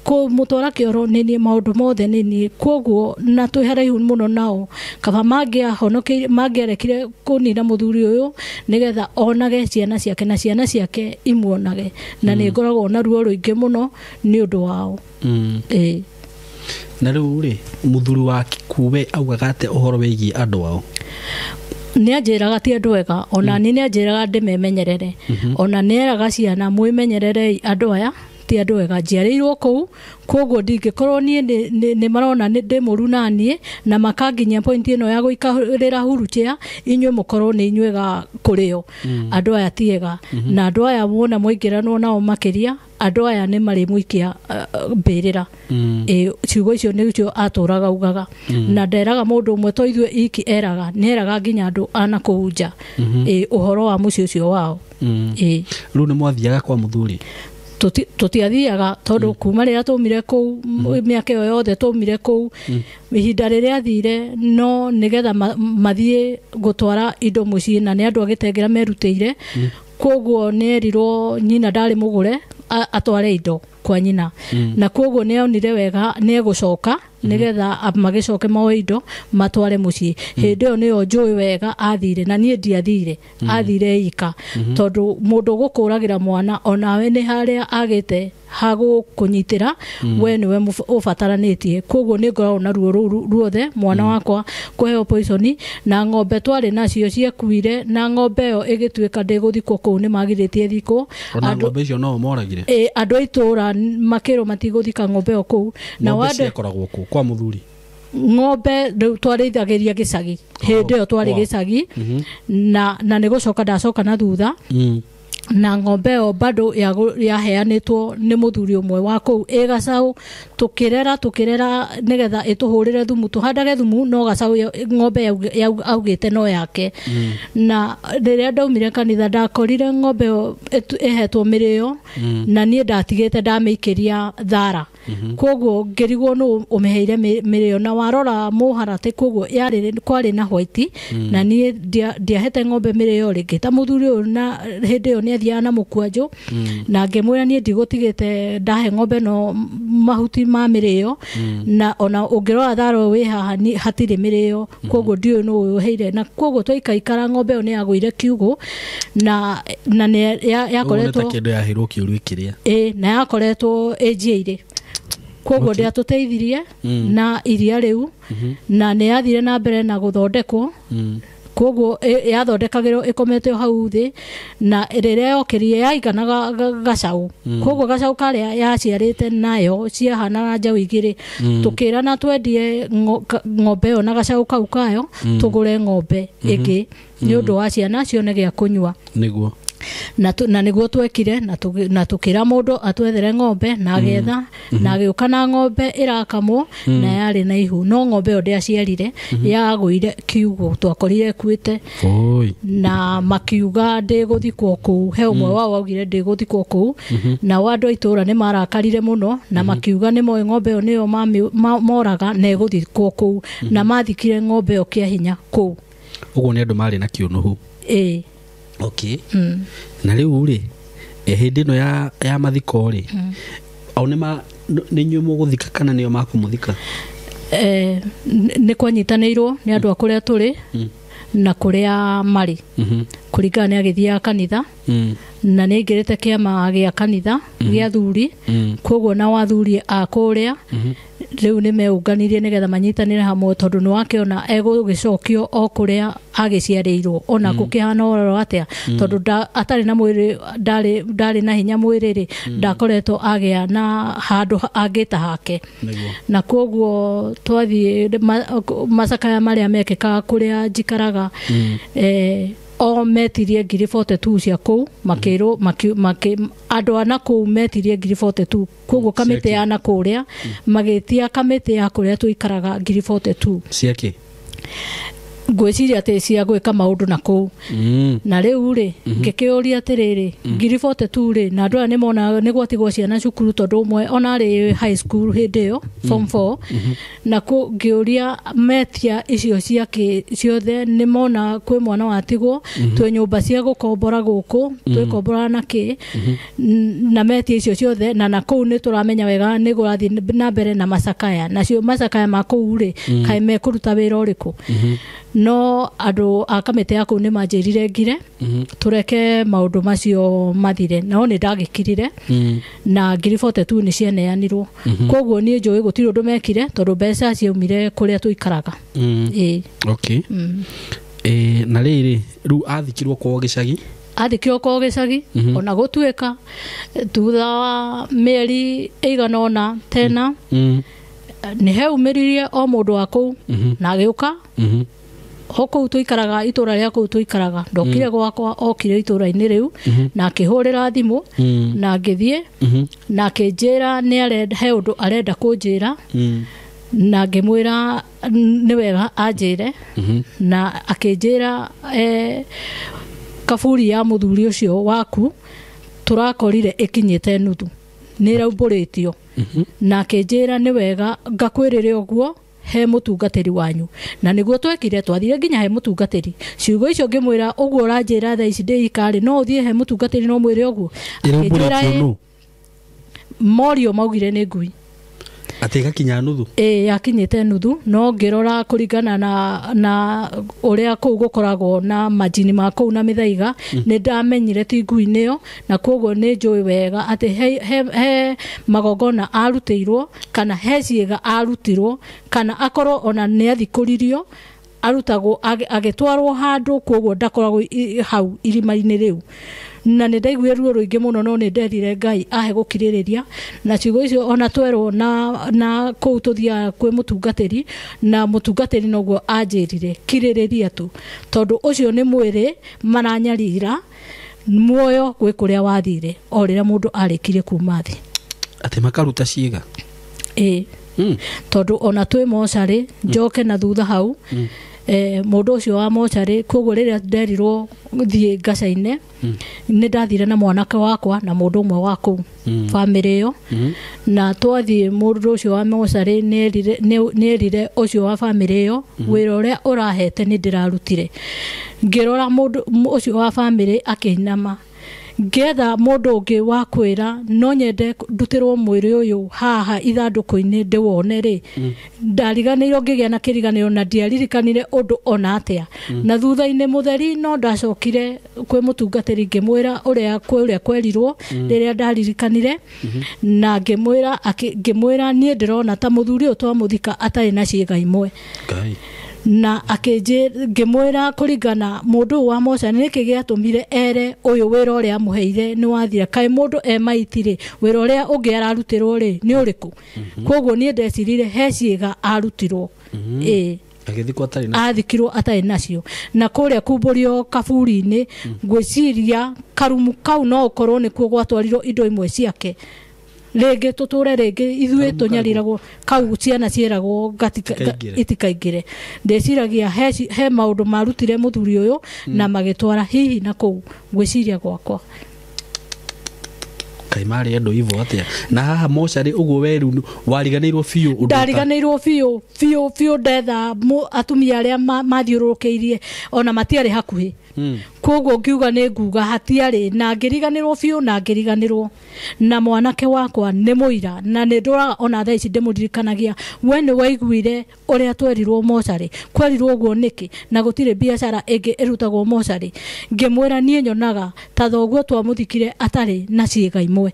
kũmũtwara kĩoro nĩ niĩ, maũndũ mothe nĩ niĩ. Koguo na twĩ haraihu mũno nao, kaba mangĩahonokeire mangĩarekire kũnina mũthuri ũyũ nĩgetha onage ciana ciake na ciana ciake imuonage, na nĩ ngoragwo na ruo rũingĩ mũno nĩ ũndũ wao.
Na rĩu rĩ, mũthuri waku we augaga atĩa ũhoro wĩgiĩ andũ ao?
Nĩ anjĩraga ti andũ ega, ona niĩ nĩ anjĩraga ndĩmemenyerere, ona nĩ eraga ciana mwĩmenyererei andũ aya ti andũ ega, njiarĩirwo kũu, koguo ndingĩkorwo niĩ nĩ marona ndĩ mũru na niĩ na makanginyia point ĩno ya gũikarĩra wheelchair, inyuĩ mũkorwo nĩ inyuĩ ega kũrĩ o. Andũ aya ti ega, na andũ aya wona mwaingĩranwo nao makĩria, Andũ aya nĩ marĩmũikia mbĩrĩra. Ciugo icio nĩcio atũraga ugaga, na nderaga mũndũ ũmwe to ithuĩ iki, eraga nĩ eraga nginya andũ ana kũu nja ũhoro wa mũciĩ ũcio wao.
Rĩu nĩ mwathiaga kwa mũthuri?
Tũtiathiaga tondũ kuma rĩrĩa twaumire kũu, mĩaka ĩyo yothe twaumire kũu, ihinda rĩrĩa athire no nĩgetha mathiĩ gũtwara indo mũciĩ, na nĩ andũ agĩtengera merutĩire. Koguo nĩ erirwo nyina ndarĩ mũgũre atware indo kwa nyina, na koguo nĩ onire wega nĩ egũcoka nĩgetha magĩcoke moe indo matware mũciĩ. Hĩndĩ ĩyo nĩyo njũĩ wega athire, na niĩ ndiathire, athire ika, tondũ mũndũ ũgũkũragĩra mwana onawe nĩ harĩa agĩte hagũkũnyitĩra, we nĩwe ũbataranĩtie. Koguo nĩ ngoragwo na ruo rũu ruothe, mwana wakwa kũheo poison, na ng'ombe twarĩ nacio ciakuire, na ng'ombe ĩyo ĩgĩtuĩka ndĩgũthikwo kũu, nĩ magirĩtie thikwo.
Ona ng'ombe icio no moragire?
Andũ a itũũra makĩrwo matigũthika ng'ombe ĩyo kũu.
Na ng'ombe ciakoragwo kũ kwa mũthuri?
Ng'ombe rĩu twarĩithagĩria gĩcagi hĩndĩ ĩyo, twarĩ gĩcagi, na nĩ gũcoka ndacoka na thutha, na ng'ombe ĩyo bado yaheanĩtwo nĩ mũthuri ũmwe wa kũu ĩ gacaũ, tũkĩrera nĩgetha ĩtũhũrĩre thumu, tũhandage thumu, no gacaũ ng'ombe augĩte no yake. Na rĩrĩa ndaumire kanitha ndakorire ng'ombe ĩyo ĩhetwo mĩrĩo, na niĩ ndatigĩte ndamĩikĩria thara, koguo ngĩrigwo nũ ũmĩheire mĩrĩo, na warora mũharatĩ koguo yarĩ kwarĩ na white, na niĩ ndiahete ng'ombe mĩrĩo rĩngĩ ta mũthuri ũyũ, na hĩndĩ ĩyo nĩ athiaga na mũkwanjũ, na ngĩmwĩra niĩ ndigũtigĩte ndahe ng'ombe no mahuti ma mĩrĩo, na ona ũngĩrora thara ũyũ wĩ haha hatirĩ mĩrĩo, koguo ndiũĩ nũ ũyũ ũheire. Na koguo twaikaikara ng'ombe ĩyo nĩ yagũire kiugũ, na nĩ yakoretwo
kĩndũ yaheirwo kĩũru ĩkĩrĩa,
na yakoretwo ĩnjiĩire, koguo ndĩatũteithirie na iria rĩu, na nĩ yathire na mbere na gũthondekwo. Koguo yathondekagĩrwo ĩkomete hau thĩ, na rĩrĩa yokĩrire yaiganaga gacaũ, koguo gacaũ karĩa yaciarĩte nayo ciahanaga njaũ igĩrĩ. Tũkĩrana twendie ng'ombe ĩyo na gacaũ kau kayo, tũgũre ng'ombe ĩngĩ nĩ ũndũ wa ciana cione gĩa kũnyua.
Nĩguo
na nĩguo twekire, na tũkĩra mũndũ atwethere ng'ombe, na agĩetha, na agĩũka na ng'ombe ĩrakamwo, na yarĩ na ihu, no ng'ombe ĩyo ndĩaciarire, yagũire kiugũ, twakorire ĩkuĩte, na makiuga ndĩgũthikwo kũu. He ũmwe wao augire ndĩgũthikwo kũu, nao andũ a itũũra nĩ marakarire mũno, na makiuga nĩ moĩ ng'ombe ĩyo nĩyo moraga na ĩgũthikwo kũu, na mathikire ng'ombe ĩyo kĩa hinya kũu.
Ũguo nĩ andũ marĩ na kĩũnũhu. Okay. Na rĩu rĩ, hĩndĩ ĩno ya mathiko rĩ, au nĩ inyuĩ mũgũthika kana nĩo makũmũthika?
Nĩ kwanyitanĩirwo nĩ andũ a kũrĩa tũrĩ na kũrĩa marĩ, kũringana nĩ agĩthiaga kanitha, na nĩ aingĩrĩte kĩama gĩa kanitha gĩa athuri, koguo nao athuri a kũrĩa rĩu nĩ meũnganirie nĩgetha manyitanĩre hamwe, tondũ nĩ wakĩona egũgĩcokio o kũrĩa agĩciarĩirwo, ona gũkĩhana ũroro atĩa, tondũ atarĩ na mwĩrĩ, ndarĩ na hinya mwĩrĩ rĩ, ndakoretwo agĩa na handũ angĩta hake. Na koguo twathiĩ macakaya marĩa mekĩkaga kũrĩa njikaraga, o metirie 42 cia kũu, makĩrwo andũ a nakũu metirie 42, koguo kamĩtĩ ya nakũrĩa magĩtia kamĩtĩ ya kũrĩa tũikaraga 42
ciake,
ngwĩciria atĩ cia gwĩka maũndũ na kũu. Na rĩu rĩ, ngĩkĩũria atĩrĩrĩ, 42 rĩ, na andũ aya nĩmona nĩ gwatigwo ciana cukuru, tondũ ũmwe ona arĩ high school hĩndĩ ĩyo form 4, na ngĩũria metia icio ciake ciothe nĩmona kwĩ mwana watigwo, twĩ nyũmba cia gũkombora gũkũ, twĩkombora na kĩ, na metia icio ciothe, na nakũu nĩ tũramenya wega nĩ kũrathiĩ na mbere na macakaya, nacio macakaya ma kũu rĩ, kaĩ mekũruta wĩra ũrĩkũ? No andũ a kamĩtĩ ya kũu nĩ manjĩrire ngire tũreke maũndũ macio mathire, nao nĩ ndagĩkirire, na 42 nĩ cianeanirwo. Koguo niĩ njũĩ gũtirĩ ũndũ mekire, tondũ mbeca ciaumire kũrĩa tũikaraga.
Okay. Na rĩrĩ, rĩu athikirwo kwao gĩcagi?
Athikirwo kwao gĩcagi, ona gũtuĩka thutha wa mĩeri ĩigana ũna tena, nĩ heumĩririe o mũndũ wa kũu, na agĩũka O kũu tũikaraga itũra rĩa kũu tũikaraga ndokire gwakwa okire itũra-inĩ rĩu na akĩhũrĩra thimũ na ngĩthiĩ na akĩnjĩra nĩ arenda he ũndũ arenda kũnjĩra na ngĩmwĩra nĩ wega anjĩre na akĩnjĩra kaburi ya mũthuri ũcio waku tũrakorire ĩkinyĩte nuthu nĩ ĩraumbũrĩtio na akĩnjĩra nĩ wega ngakwĩrĩre ũguo he mũtungatĩri wanyu na nĩguo twekire twathire nginya he mũtungatĩri ciugo icio ngĩmwĩra ũguo ũranjĩra thaa ici ndĩ ikarĩ no ũthiĩ he mũtungatĩri no mwĩre ũguo akĩnjĩra morio maugire nĩ ngui
atĩ ĩgakinya nuthu
ĩĩ yakinyĩte nuthu no ngĩrora kũringana na ũrĩa kũu gũkoragwo na majini ma kũu na mĩthaiga nĩ ndamenyire ti ngui nĩyo na koguo nĩ njũĩ wega atĩ he magongona arutĩirwo kana he ciĩga arutirwo kana akorwo ona nĩ athikũririo arutagwo agĩtwarwo handũ koguo ndakoragwo hau irima-inĩ rĩu na nĩ ndaiguire ruo rũingĩ mũno no nĩ nderire Ngai ahe gũkirĩrĩria na ciugo icio ona twerwo na kũu tũthiaga kwĩ mũtungatĩri na mũtungatĩri noguo anjĩrire kirĩrĩria tu tondũ ũcio nĩ mwĩrĩ maranyarira muoyo gwĩ kũrĩa wathire o rĩrĩa mũndũ arĩkirie kuma thĩ
atĩ makaruta ciĩga
ĩĩ tondũ ona twĩ mocarĩ njoke na thutha hau mũndũ ũcio wa mocarĩ koguo rĩrĩa nderirwo thiĩ ngacaine nĩ ndathire na mwanake wakwa na mũndũ ũmwe wa kũu bamĩrĩ ĩyo na twathiĩ mũndũ ũcio wa mocarĩ nĩ erire ũcio wa bamĩrĩ ĩyo wĩra ũrĩa ũrahete nĩ ndĩrarutire ngĩrora mũndũ ũcio wa bamĩrĩ akĩinama ngetha mũndũ ũngĩ wa kwĩra no nyende ndutĩrwo mwĩrĩ ũyũ haha ithandũkũ-inĩ ndĩwone rĩ ndariganĩirwo ngĩgĩa na kĩriganĩro na ndiaririkanire ũndũ ona atĩa na thutha-inĩ mũtheri no ndacokire kwĩ mũtungatĩri ngĩmwĩra ũrĩa kwerirwo rĩrĩa ndaririkanire na ngĩmwĩra niĩ ndĩrona ta mũthuri ũyũ twamũthika atarĩ na ciĩga imwe na ngĩmwĩra kũringana mũndũ ũyũ wa mocarĩ nĩkĩ gĩatũmire ere ũyũ wĩra ũrĩa amũheire nĩ wathira kaĩ mũndũ e maiti rĩ wĩra ũrĩa ũngĩ ararutĩrwo rĩ nĩ ũrĩkũ koguo niĩ ndecirire he ciĩga arutirwo ĩĩ athikirwo atarĩ nacio na kũrĩa kumbũrio kaburi-inĩ ngwĩciria karumu kau no ũkorwo nĩkuo gwatwarirwo indo imwe ciake rĩngĩ tũtũre rĩngĩ ithuĩ tũnyariragwo kau ciana ciĩragwo itikaingĩre ndĩciragia he maũndũ marutire mũthuri ũyũ na magĩtwara hihi na kũu ngwĩciria gwakwa
kaĩ marĩ andũ ivo atĩa na haha mocarĩ ũguo weru wariganĩirwo biũ ũndũ
ndariganĩirwo biũ biũ biũ ndetha atumia arĩa mathiũrũrũkĩirie ona matiarĩ hakuhĩ koguo ngiuga nĩ nguga hatiarĩ na ngĩriganĩrwo biũ na ngĩriganĩrwo na mwanake wakwa nĩ mũira na nĩ ndũraga ona thaa ici ndĩmũririkanagia we nĩ waiguire ũrĩa twerirwo mocarĩ kwerirwo ũguo nĩkĩ na gũtirĩ biacara ĩngĩ ĩrutagwo mocarĩ ngĩmwĩra niĩ nyonaga ta thoguo twamũthikire atarĩ na ciĩga imwe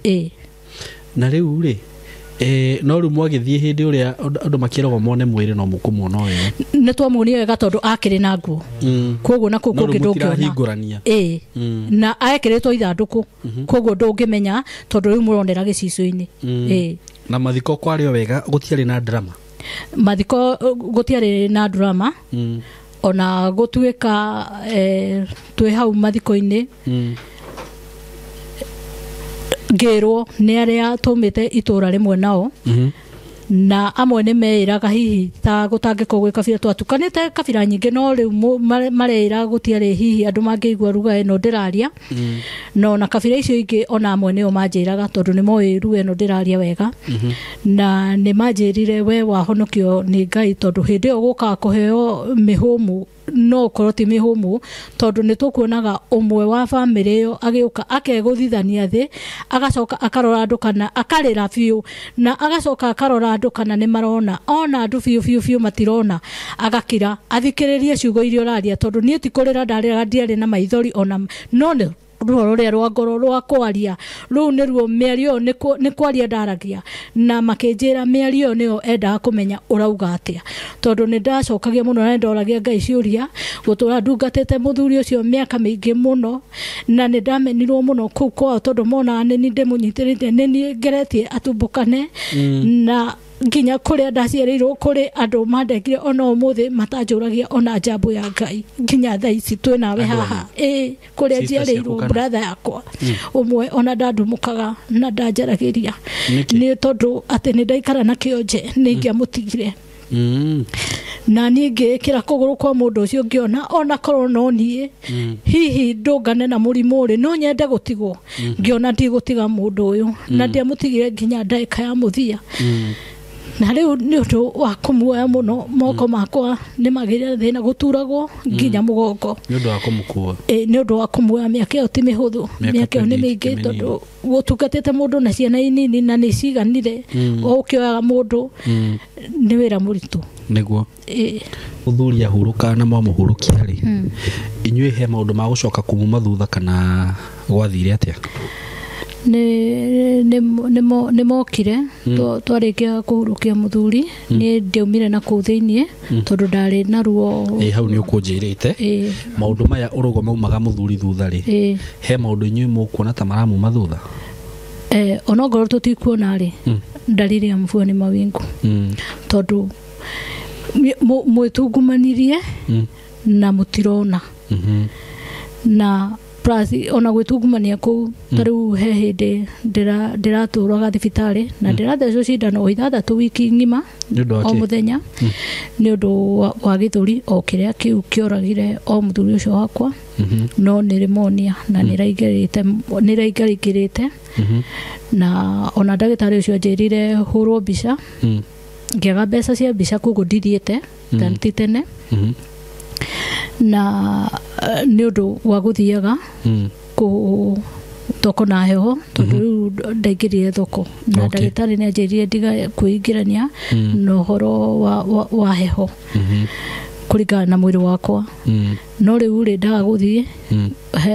ĩĩ
na rĩu rĩ no rĩu mwagĩthiĩ hĩndĩ ũrĩa andũ makĩragwo mone mwĩrĩ no mũkũmuona wega
nĩ twamuonire wega tondũ akĩrĩ na nguo koguo na kũu kũngĩ ndũngĩona ĩĩ na ekĩrĩtwo ithandũkũ koguo ndũngĩmenya tondũ rĩu mũronera gĩcicio-inĩ ĩĩ
na mathiko kwarĩ o wega gũtiarĩ na drama
mathiko gũtiarĩ na drama ona gũtuĩka twĩ hau mathiko-inĩ ngĩrwo nĩ arĩa tũmĩte itũra rĩmwe nao na amwe nĩ meĩraga hihi ta gũtangĩkorwo gwĩ kabira twatukanĩte kabira nyingĩ no rĩu mareĩra gũtiarĩ hihi andũ mangĩigua ruga ĩno ndĩraria no na kabira icio ingĩ ona amwe nĩo manjĩraga tondũ nĩ moĩ ruga ĩno ndĩraria wega na nĩ manjĩrire we wahonokio nĩ Ngai tondũ hĩndĩ ĩyo gũkaga kũheo mĩhũmũ no ũkorwo ti mĩhũmũ tondũ nĩ tũkuonaga ũmwe wa bamĩrĩ ĩyo agĩũka akegũthithania thĩ agacoka akarora andũ kana akarĩra biũ na agacoka akarora andũ kana nĩ marona ona andũ biũ biũ biũ matirona agakira athikĩrĩrie ciugo iria ũraria tondũ niĩ ti kũrĩra ndarĩraga ndiarĩ na maithori ona no nĩ ruo rũrĩa rwa ngoro rwa kwaria rũu nĩruo mĩario ĩyo nĩ kwaria ndaragia na makĩnjĩra mĩario ĩyo nĩyo endaga kũmenya ũrauga atĩa tondũ nĩ ndacokagia mũno na nĩndoragia Ngai ciũria gũtũra ndungatĩte mũthuri ũcio mĩaka mĩingĩ mũno na nĩ ndamenirwo mũno kũu kwao tondũ monaga nĩ niĩ ndĩmũnyitĩrĩte nĩ niĩ ngeretie atumbũkane na Nginya kũrĩa ndaciarĩirwo kũrĩ andũ mandengire ona ũmũthĩ matanjũragia ona njambo ya Ngai nginya thaa ici twĩ nawe haha. Ĩĩ, kũrĩa njiarĩirwo brother yakwa ũmwe ona ndandumũkaga na ndanjaragĩria nĩ tondũ atĩ nĩ ndaikara na kĩonje nĩ ingĩamũtigire. Na niĩ ngĩĩkĩra kũgũrũ kwa mũndũ ũcio ngĩona ona korwo no niĩ hihi ndũngane na mũrimũ rĩ no nyende gũtigwo. Ngĩona ndigũtiga mũndũ ũyũ na ndiamũtigire nginya ndagĩka ya mũthia. Na rĩu nĩ ũndũ wa kũmuoya mũno moko makwa nĩ magĩrĩire thĩna gũturagwo nginya mũgongo
nĩ ũndũ wa kũmũkua.
Ĩ, nĩ ũndũ wa kũmuoya. Mĩaka ĩyo ti mĩhũthũ, mĩaka ĩyo nĩ mĩingĩ tondũ gũtungatĩte mũndũ na ciana inini na nĩ ciganire o ũkĩoyaga mũndũ nĩ wĩra mũritũ.
Nĩguo mũthuri ahurũka na mwamũhurũkia rĩ, inyuĩ he maũndũ ma gũcoka kumuma thutha kana gwathire atĩa?
Nĩ mokire twarĩkia kũhurũkia mũthuri nĩ ndiaumire na kũu thĩiniĩ tondũ ndarĩ na ruo.
Ĩ, hau nĩ ũkũnjĩrĩte maũndũ maya ũrũgo maumaga mũthuri thutha rĩ, he maũndũ inyuĩ mũkuona ta maramuma thutha?
Onongorwo tũtikuona rĩ, dalili ya mvua nĩ mawingu tondũ mwĩtungumanirie na mũtirona na plus ona gwĩtungumania kũu ta rĩu he hĩndĩ ndĩratũraga thibitarĩ na ndĩrathecwo cindano 6 wiki ng'ima o mũthenya nĩ ũndũ wa gĩthũri o kĩrĩa kĩu kĩoragire o mũthuri ũcio wakwa. No nĩ pneumonia na nĩ ĩraingĩrĩte na ona ndagĩtarĩ ũcio anjĩrire hũrwo mbica ngĩaga mbeca cia mbica koguo ndithiĩte ti tene na nĩ ũndũ wa gũthiaga kũ thoko na heho tondũ rĩu ndaingĩrire thoko na ndagĩtarĩ nĩ anjĩrire ndiga kwĩingĩrania na ũhoro wa heho kũringana na mwĩrĩ wakwa. No rĩu rĩ ndaga gũthiĩ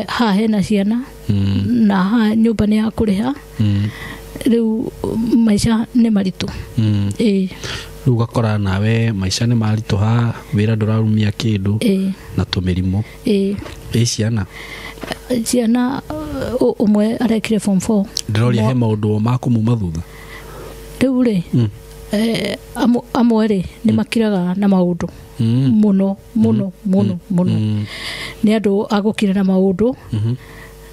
haha hena ciana na haha nyũmba nĩ ya kũrĩha rĩu maica nĩ maritũ. Ĩĩ,
rĩu ũgakora nawe maica nĩ maritũha, wĩra ndũrarumia kĩndũ na tũmĩrimũ.
Ĩĩ.
Ĩ ciana?
Ciana ũmwe arekire form 4.
Ndĩroria he maũndũ ma kũmuma thutha?
Rĩu rĩ amwe rĩ nĩ makiraga na maũndũ mũno mũno mũno mũno. Nĩ andũ agũkira na maũndũ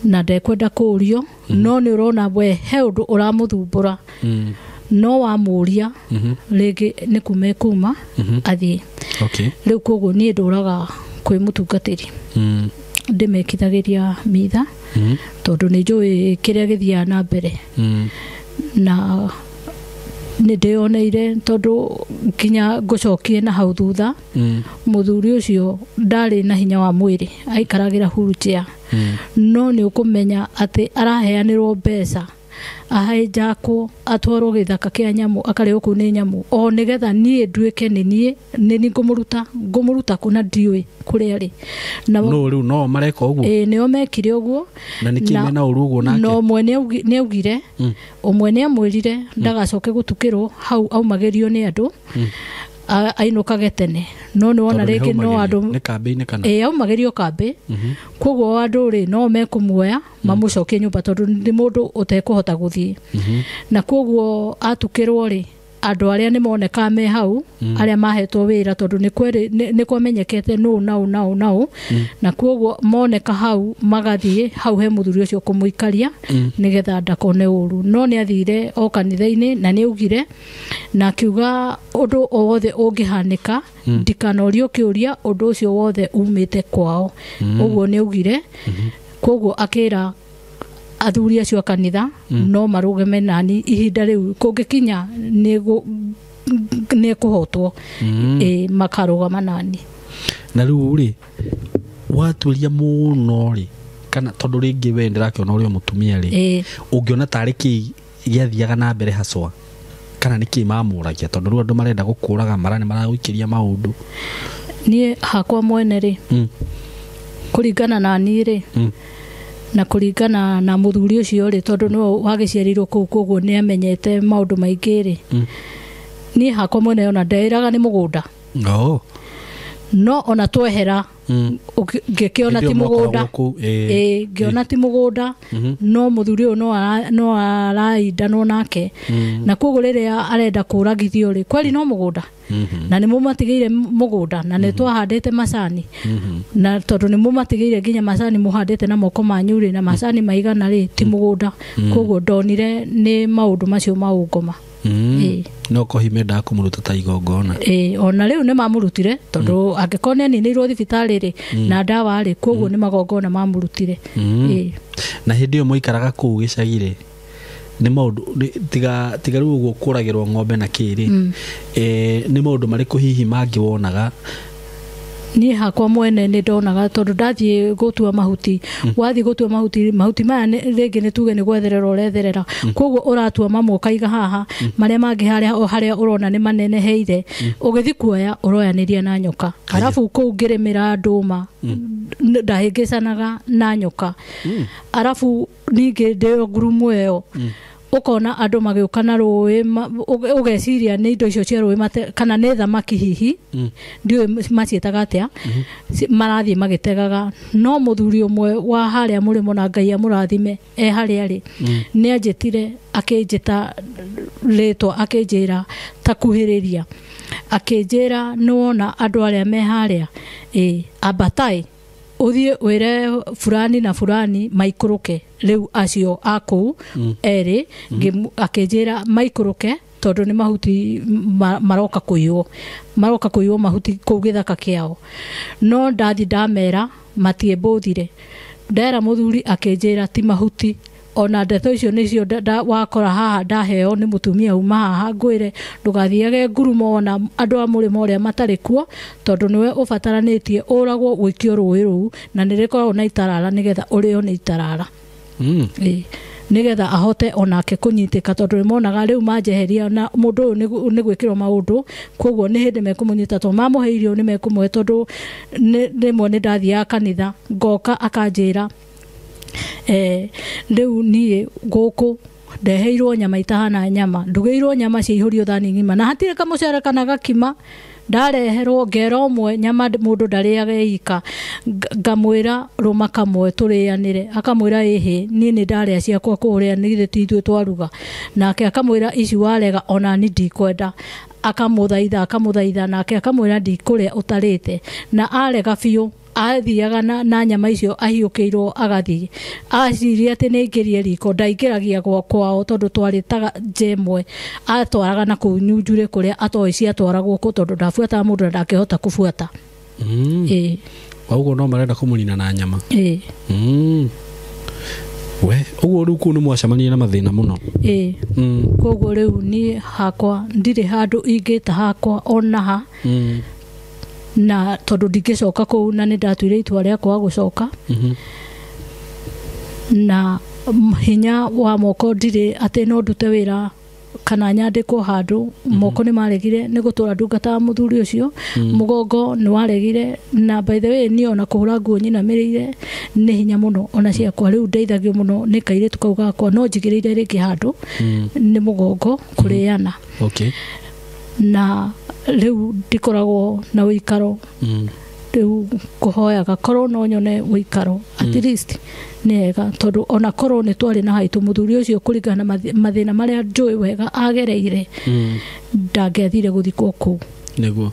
na ndekwenda kũũrio no nĩ ũrona we he ũndũ ũramũthumbũra no wamũria rĩngĩ nĩ kuma kuma athiĩ. Rĩu koguo niĩ ndũraga kwĩ mũtungatĩri ndĩmekithagĩria mitha tondũ nĩ njũĩ kĩrĩa gĩthiaga na mbere na nĩ ndĩyoneire tondũ nginya ngũcokie na hau thutha mũthuri ũcio ndarĩ na hinya wa mwĩrĩ aikaragĩra wheelchair no nĩ ũkũmenya atĩ araheanĩrwo mbeca ahainjakwo atwarwo gĩthaka kĩa nyamũ akarĩo kũu nĩ nyamũ o nĩgetha niĩ nduĩke nĩ niĩ nĩ ngũmũruta kũ na ndiũĩ kũrĩa rĩ.
No rĩu no mareka ũguo?
Ĩĩ, nĩo mekire ũguo.
Na nĩkĩ mena ũru ũguo nake?
No ũmwe nĩ augire, ũmwe nĩ amwĩrire ndagacoke gũtukĩrwo hau aumagĩrio nĩ andũ ainũkage tene no nĩ wona rĩngĩ no andũ
nĩ kambĩ-inĩ kana?
Ĩĩ, aumagĩrio kambĩ. Koguo andũ rĩ no mekũmuoya mamũcokie nyũmba tondũ nĩ mũndũ ũtekũhota gũthiĩ. Na koguo atukĩrwo rĩ andũ arĩa nĩ monekaga me hau arĩa mahetwo wĩra tondũ nĩ kwamenyekete nũ na ũ na ũ na ũ na koguo moneka hau magathiĩ hau he mũthuri ũcio kũmũikaria nĩgetha ndakone ũru. No nĩ athire o kanitha-inĩ na nĩ augire na akiuga ũndũ o wothe ũngĩhanĩka ndikanorio kĩũria ũndũ ũcio wothe umĩte kwao. Ũguo nĩ augire. Koguo akĩra athuri acio a kanitha no marũgame nani ihinda rĩu kũngĩkinya nĩ kũhotwo makarũgama nani.
Na rĩu rĩ watuĩria mũno rĩ kana tondũ rĩngĩ we ndĩrakĩona ũrĩ o mũtumia rĩ ũngĩona tarĩ kĩ gĩathiaga na mbere haswa kana nĩ kĩ mamũragia tondũ rĩu andũ marenda gũkũraga mara nĩ maragũikĩria maũndũ?
Niĩ hakwa mwene rĩ kũringana na niĩ rĩ na kũringana na mũthuri ũcio rĩ tondũ nĩwe wagĩciarirwo kũu koguo nĩ amenyete maũndũ maingĩ rĩ niĩ hakwa mwene ona ndeĩraga nĩ mũgũnda. No ona twehera ngĩkĩona ti mũgũnda, ngĩona ti mũgũnda, no mũthuri ũyũ no araindanwo nake. Na koguo rĩrĩa arenda kũragithio rĩ, kweli no mũgũnda, na nĩ mũmatigĩire mũgũnda, na nĩ twahandĩte macani, na tondũ nĩ mũmatigĩire nginya macani mũhandĩte na moko manyu rĩ, na macani maigana rĩ, ti mũgũnda. Koguo ndonire nĩ maũndũ macio ma ũngoma.
No kohi mendaga kũmũruta ta igongona.
Ona rĩu nĩ mamũrutire, tondũ angĩkorwo nĩ aninĩirwo thibitarĩ rĩ na ndawa rĩ, koguo nĩ magongona mamũrutire.
Na hĩndĩ ĩyo mũikaraga kũu gĩcagi rĩ, nĩ maũndũ tiga rĩu ũguo kũragĩrwo ng'ombe na kĩ rĩ, nĩ maũndũ marĩkũ hihi mangĩ wonaga?
Niĩ hakwa mwene nĩ ndonaga, tondũ ndathiĩ gũtua mahuti, wathiĩ gũtua mahuti, mahuti maya rĩngĩ nĩ tuge nĩ gwetherera ũretherera, koguo ũratua mamwe ũkaiga haha, marĩa mangĩ harĩa ũrona nĩ maneneheire, ũgĩthiĩ kuoya ũroyanĩria na nyoka. Arabu kũu ngĩrĩmĩra ndũma ndahĩngĩcanaga na nyoka. Arabu ningĩ ndĩo ngurumo ĩyo ũkona andũ magĩũka na rũĩ, ũgeciria nĩ indo icio cia rũĩ kana nĩ thamaki hihi, ndiũĩ maciĩtaga atĩa, marathiĩ magĩtegaga. No mũthuri ũmwe wa harĩa mũrĩmo, na Ngai amũrathime e harĩa arĩ, nĩ anjĩtire, akĩnjĩta rĩtwa, akĩnjĩra ta kuhĩrĩria, akĩnjĩra nĩ wona andũ arĩa me harĩa, ambatai ũthiĩ wĩre fulani na fulani maikũrũke. Rĩu acio a kũu erĩ, akĩnjĩra maikũrũke tondũ nĩ mahuti maroka kũiywo, maroka kũiywo mahuti kũu gĩthaka kĩao. No ndathi ndamera matiĩmbũthire. Ndera mũthuri akĩnjĩra ti mahuti, ona ndeto icio nĩcio wakora haha ndaheo nĩ mũtumia uma haha, ngwĩre ndũgathiage ngurumo ona andũ a mũrĩmo ũrĩa matarĩ kuo, tondũ nĩwe ũbataranĩtie ũragwo ũikio rũĩ rũu, na nĩ rĩkoragwo na itarara, nĩgetha ũrĩo nĩ itarara. Nĩgetha ahote onake kũnyitĩka, tondũ nĩmonaga rĩu manjeheria na mũndũ ũyũ nĩ gwĩkĩrwo maũndũ, koguo nĩ hĩndĩ mekũmũnyita, tondũ mamũhe irio nĩ mekũmũhe. Tondũ rĩmwe nĩ ndathiaga kanitha ngoka akanjĩra rĩu niĩ gũkũ ndeheirwo nyama itahana nyama, ndugĩirwo nyama ciaihũrio thani ng'ima, na hatirĩ kamũcere kana gakima. Ndareherwo ngera ũmwe nyama mũndũ ndarĩaga ika, ngamwĩra rũma kamwe tũrĩanĩre, akamwĩra ĩhĩ niĩ nĩ ndarĩa ciakwa kũrĩa, nĩ githĩ ti ithuĩ twaruga. Nake akamwĩra ici warega ona ni ndikwenda, akamũthaitha akamũthaitha, nake akamwĩra ndikũrĩa ũtarĩte, na arega biũ. Athiaga na nyama icio ahiũkĩirwo agathiĩ, aciria atĩ nĩ aingĩrie riko, ndaingĩragia kwao tondũ twarĩtaga nja ĩmwe, atwaraga na kũu nyunjurĩ kũrĩa atoĩ ciatwaragwo kũ, tondũ ndabuataga mũndũ na ndangĩhota kũbuata.
Ũguo no marenda kũmũnina na nyama. We ũguo rĩu kũu nĩ mwacemanirie na mathĩna mũno.
Koguo rĩu niĩ hakwa ndirĩ handũ ingĩta hakwa ona ha, na tondũ ndingĩcoka kũu, na nĩ ndatuire itua rĩa kwaga gũcoka. Na hinya wa moko ndirĩ atĩ no ndute wĩra kana nyandĩkwo handũ, moko nĩ maregire nĩ gũtũra ndungata mũthuri ũcio, mũgongo nĩ waregire. Na by the way niĩ ona kũhũra nguo nyinamĩrĩire nĩ hinya mũno, ona ciakwa rĩu ndeithagio mũno nĩ kairĩtu kau gakwa, no njigĩrĩire rĩngĩ handũ nĩ mũgongo kũrĩana. Na rĩu ndikoragwo na ũikaro, rĩu kũhoyaga korwo no nyone ũikaro at least nĩ hega, tondũ ona korwo nĩ twarĩ na haitũ mũthuri ũcio kũringana na mathĩna marĩa njũĩ wega agereire, ndangĩathire gũthikwo kũu.
Nĩguo.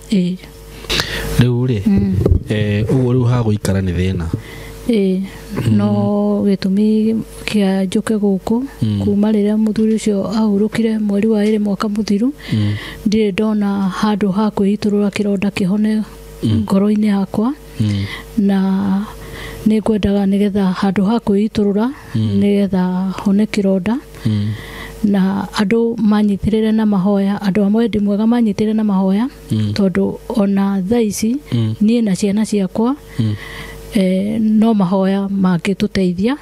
Rĩu rĩ, ũguo rĩu hagũikara nĩ thĩna.
No gĩtũmi kĩa njũke gũkũ kuma rĩrĩa mũthuri ũcio ahurũkire mweri wa 2 mwaka mũthiru, ndirĩ ndona handũ ha kwĩitũrũra kĩronda kĩhone ngoro-inĩ yakwa, na nĩ ngwendaga nĩgetha handũ ha kwĩitũrũra nĩgetha hone kĩronda. Na andũ manyitĩrĩre na mahoya, andũ amwe ndi mwega manyitĩrĩre na mahoya, tondũ ona thaa ici niĩ na ciana ciakwa no mahoya mangĩtũteithia.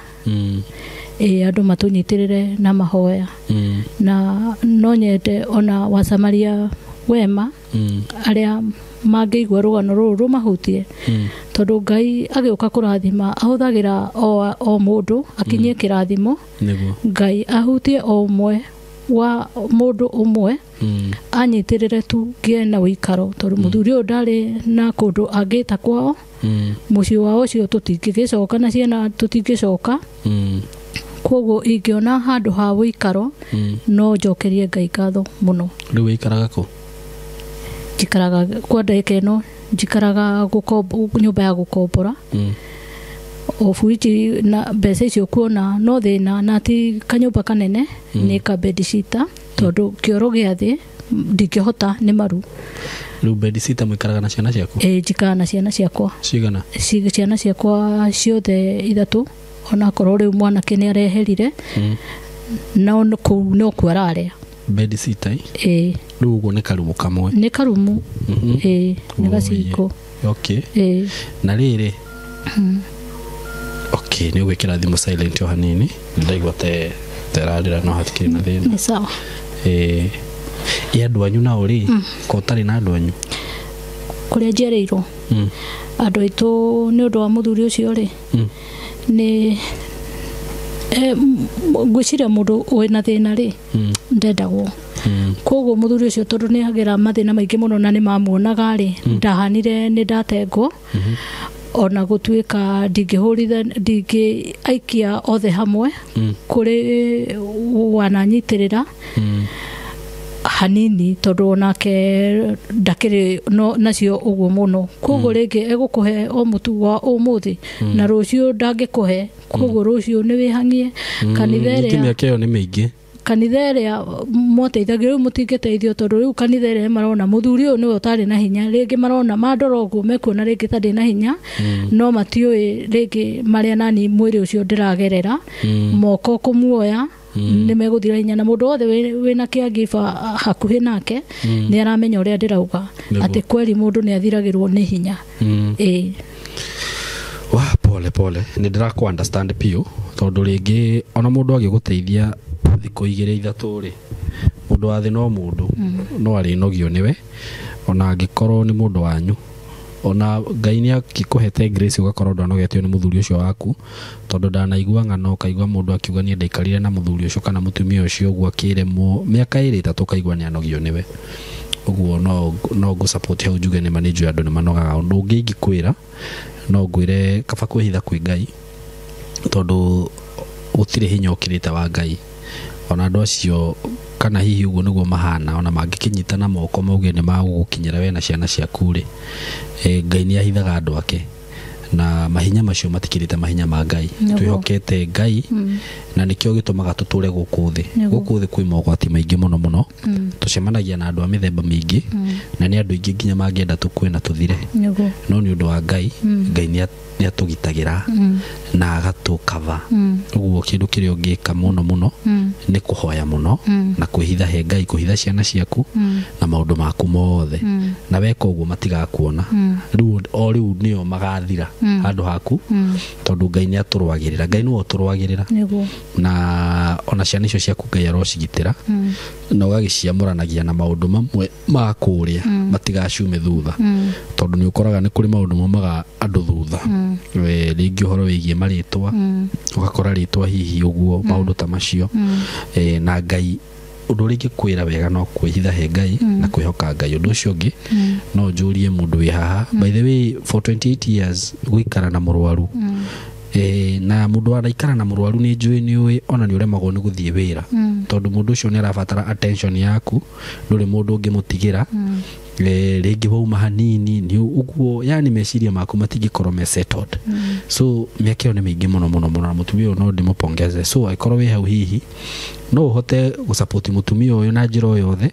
Andũ matũnyitĩrĩre na mahoya. Na no nyende ona Wasamaria wema arĩa mangĩigua rũgano rũrũ rũmahutie, tondũ Ngai agĩũka kũrathima ahũthagĩra o mũndũ akinyie kĩrathimo. Ngai ahutie o ũmwe wa mũndũ ũmwe anyitĩrĩre tu ngĩe na ũikaro tondũ mũthuri ũyũ ndarĩ na kũndũ angĩta kwao. Mũciĩ wao ũcio tũtingĩgĩcoka na ciana tũtingĩcoka. Koguo ingĩona handũ ha ũikaro no njokerie Ngai ngatho mũno.
Rĩu wĩikaraga kũ?
Njikaraga kwa ndagĩka ĩno njikaraga nyũmba ya gũkombora. Obuici na mbeca icio kuona no thĩna na ti kanyũmba kanene nĩ ka bedsitter tondũ kĩoro gĩa thĩ ndingĩhota nĩ maru.
Rĩu bedsitter mũikaraga na ciana ciaku?
Ĩĩ njikaraga na ciana ciakwa.
Cigana?
Ciana ciakwa ciothe ithatũ onakorwo rĩu mwanake nĩ areherire. No kũu no kuo ararĩa.
Bedsitter?
Ĩĩ.
Rĩu ũguo nĩ karumu kamwe?
Nĩ karumu. Ĩĩ nĩ gaciko.
Okay.
Ĩĩ.
Na rĩrĩ okay, nĩ ũgwĩkĩra thimũ silent o hanini ndaigua terarĩra no hatikĩrĩ na thĩna.
Nĩ sawa.
Ĩĩ ĩ andũ anyu nao rĩ ko ũtarĩ na andũ anyu?
Kũrĩa njiarĩirwo andũ aitũ nĩ ũndũ wa mũthuri ũcio rĩ nĩ ngwĩciria mũndũ wĩna thĩna rĩ ndendagwo. Koguo mũthuri ũcio tondũ nĩ agera mathĩna maingĩ mũno na nĩ mamuonaga rĩ ndahanire nĩ ndatengwo. Ona gũtuĩka ndingĩhũritha ndingĩaikia othe hamwe kũrĩ wananyitĩrĩra hanini tondũ onake ndakĩrĩ no nacio ũguo mũno. Koguo rĩngĩ egũkũhe o mũtu wa ũmũthĩ na rũciũ ndangĩkũhe. Koguo rũciũ nĩ wĩhang'ie. Kanitha ĩrĩa
mĩaka ĩyo nĩ mĩingĩ.
Kanitha ĩrĩa mwateithagio rĩu mũtingĩteithio tondũ rĩu kanitha ĩrĩa marona mũthuri ũyũ nĩwe ũtarĩ na hinya rĩngĩ marona mandora ũguo mekuona rĩngĩ ta ndĩ na hinya no matiũĩ rĩngĩ marĩa nani mwĩrĩ ũcio ndĩragerera moko kũmuoya nĩ megũthira hinya na mũndũ wothe wĩna caregiver hakuhĩ nake nĩ aramenya ũrĩa ndĩrauga atĩ kweri mũndũ nĩ athiragĩrwo nĩ hinya. Ĩĩ.
Wa pole pole nĩ ndĩrakũ understand piũ tondũ rĩngĩ ona mũndũ agĩgũteithia thikũ igĩrĩ ithatũ rĩ mũndũ wa thĩ no mũndũ no arĩnogio nĩwe ona angĩkorwo nĩ mũndũ wanyu. Ona Ngai nĩ akĩkũhete grace ũgakorwo ndwanogetio nĩ mũthuri ũcio waku tondũ ndanaigua ng'ano ũkaigua mũndũ akiuga niĩ ndaikarire na mũthuri ũcio kana mũtumia ũcio ũguo akĩremwo mĩaka ĩrĩ ĩtatũ ũkaigua nĩ anogio nĩwe. Ũguo no ngũ support hau njuge nĩ ma nĩ njũĩ andũ nĩ manogaga. Ũndũ ũngĩ ingĩkwĩra no ngwĩre kaba kwĩhitha kwĩ Ngai tondũ gũtirĩ hinya ũkĩrĩte wa Ngai. Ona andũ acio kana hihi ũguo nĩguo mahana ona mangĩkĩnyitana moko mauge nĩ magũgũkinyĩra we na ciana ciaku rĩ Ngai nĩ ahithaga andũ ake na mahinya macio matikĩrĩte mahinya ma Ngai. Twĩhokete Ngai na nĩkĩo gĩtũmaga tũtũre gũkũ thĩ. Gũkũ thĩ kwĩ mogwati maingĩ mũno mũno. Tũcemanagia na andũ a mĩthemba mĩingĩ na nĩ andũ aingĩ nginya mangĩenda tũkue na tũthire. No nĩ ũndũ wa Ngai, Ngai nĩ atũgitagĩra na agatũkava. Ũguo kĩndũ kĩrĩa ũngĩka mũno mũno nĩ kũhoya mũno na kwĩhitha he Ngai, kũhitha ciana ciaku na maũndũ maku mothe. Na weka ũguo matigakuona. Rĩu o rĩu nĩo magathira handũ haku tondũ Ngai nĩ atũrũagĩrĩra. Ngai nĩwe ũtũrũagĩrĩra. Na ona ciana icio ciaku Ngai arocigitĩra na ũgagĩciamũranagia na maũndũ mamwe ma kũrĩa matigacume thutha tondũ nĩ ũkoraga nĩ kũrĩ maũndũ maumaga andũ thutha. Rĩngĩ ũhoro wĩgiĩ marĩtwa ũgakora rĩtwa hihi ũguo maũndũ ta macio. Na Ngai ũndũ ũrĩa ingĩkwĩra wega no kwĩhitha he Ngai na kwĩhoka Ngai. Ũndũ ũcio ũngĩ no njũrie mũndũ wĩ haha by the way for 28 years gũikara na mũrwaru na mũndũ araikara na mũrwaru nĩ njũĩ nĩ ũĩ ona nĩ ũremagwo nĩ gũthiĩ wĩra tondũ mũndũ ũcio nĩ arabatara attention yaku ndũrĩ mũndũ ũngĩmũtigĩra. Rĩngĩ wauma hanini nĩ ũguo yani meciria maku matingĩkorwo me settled. So mĩaka ĩyo nĩ mĩingĩ mũno mũno mũno na mũtumia ũyũ no ndĩmũpongeze. So angĩkorwo wĩ hau hihi no ũhote gũsupport mũtumia ũyũ na njĩra o yothe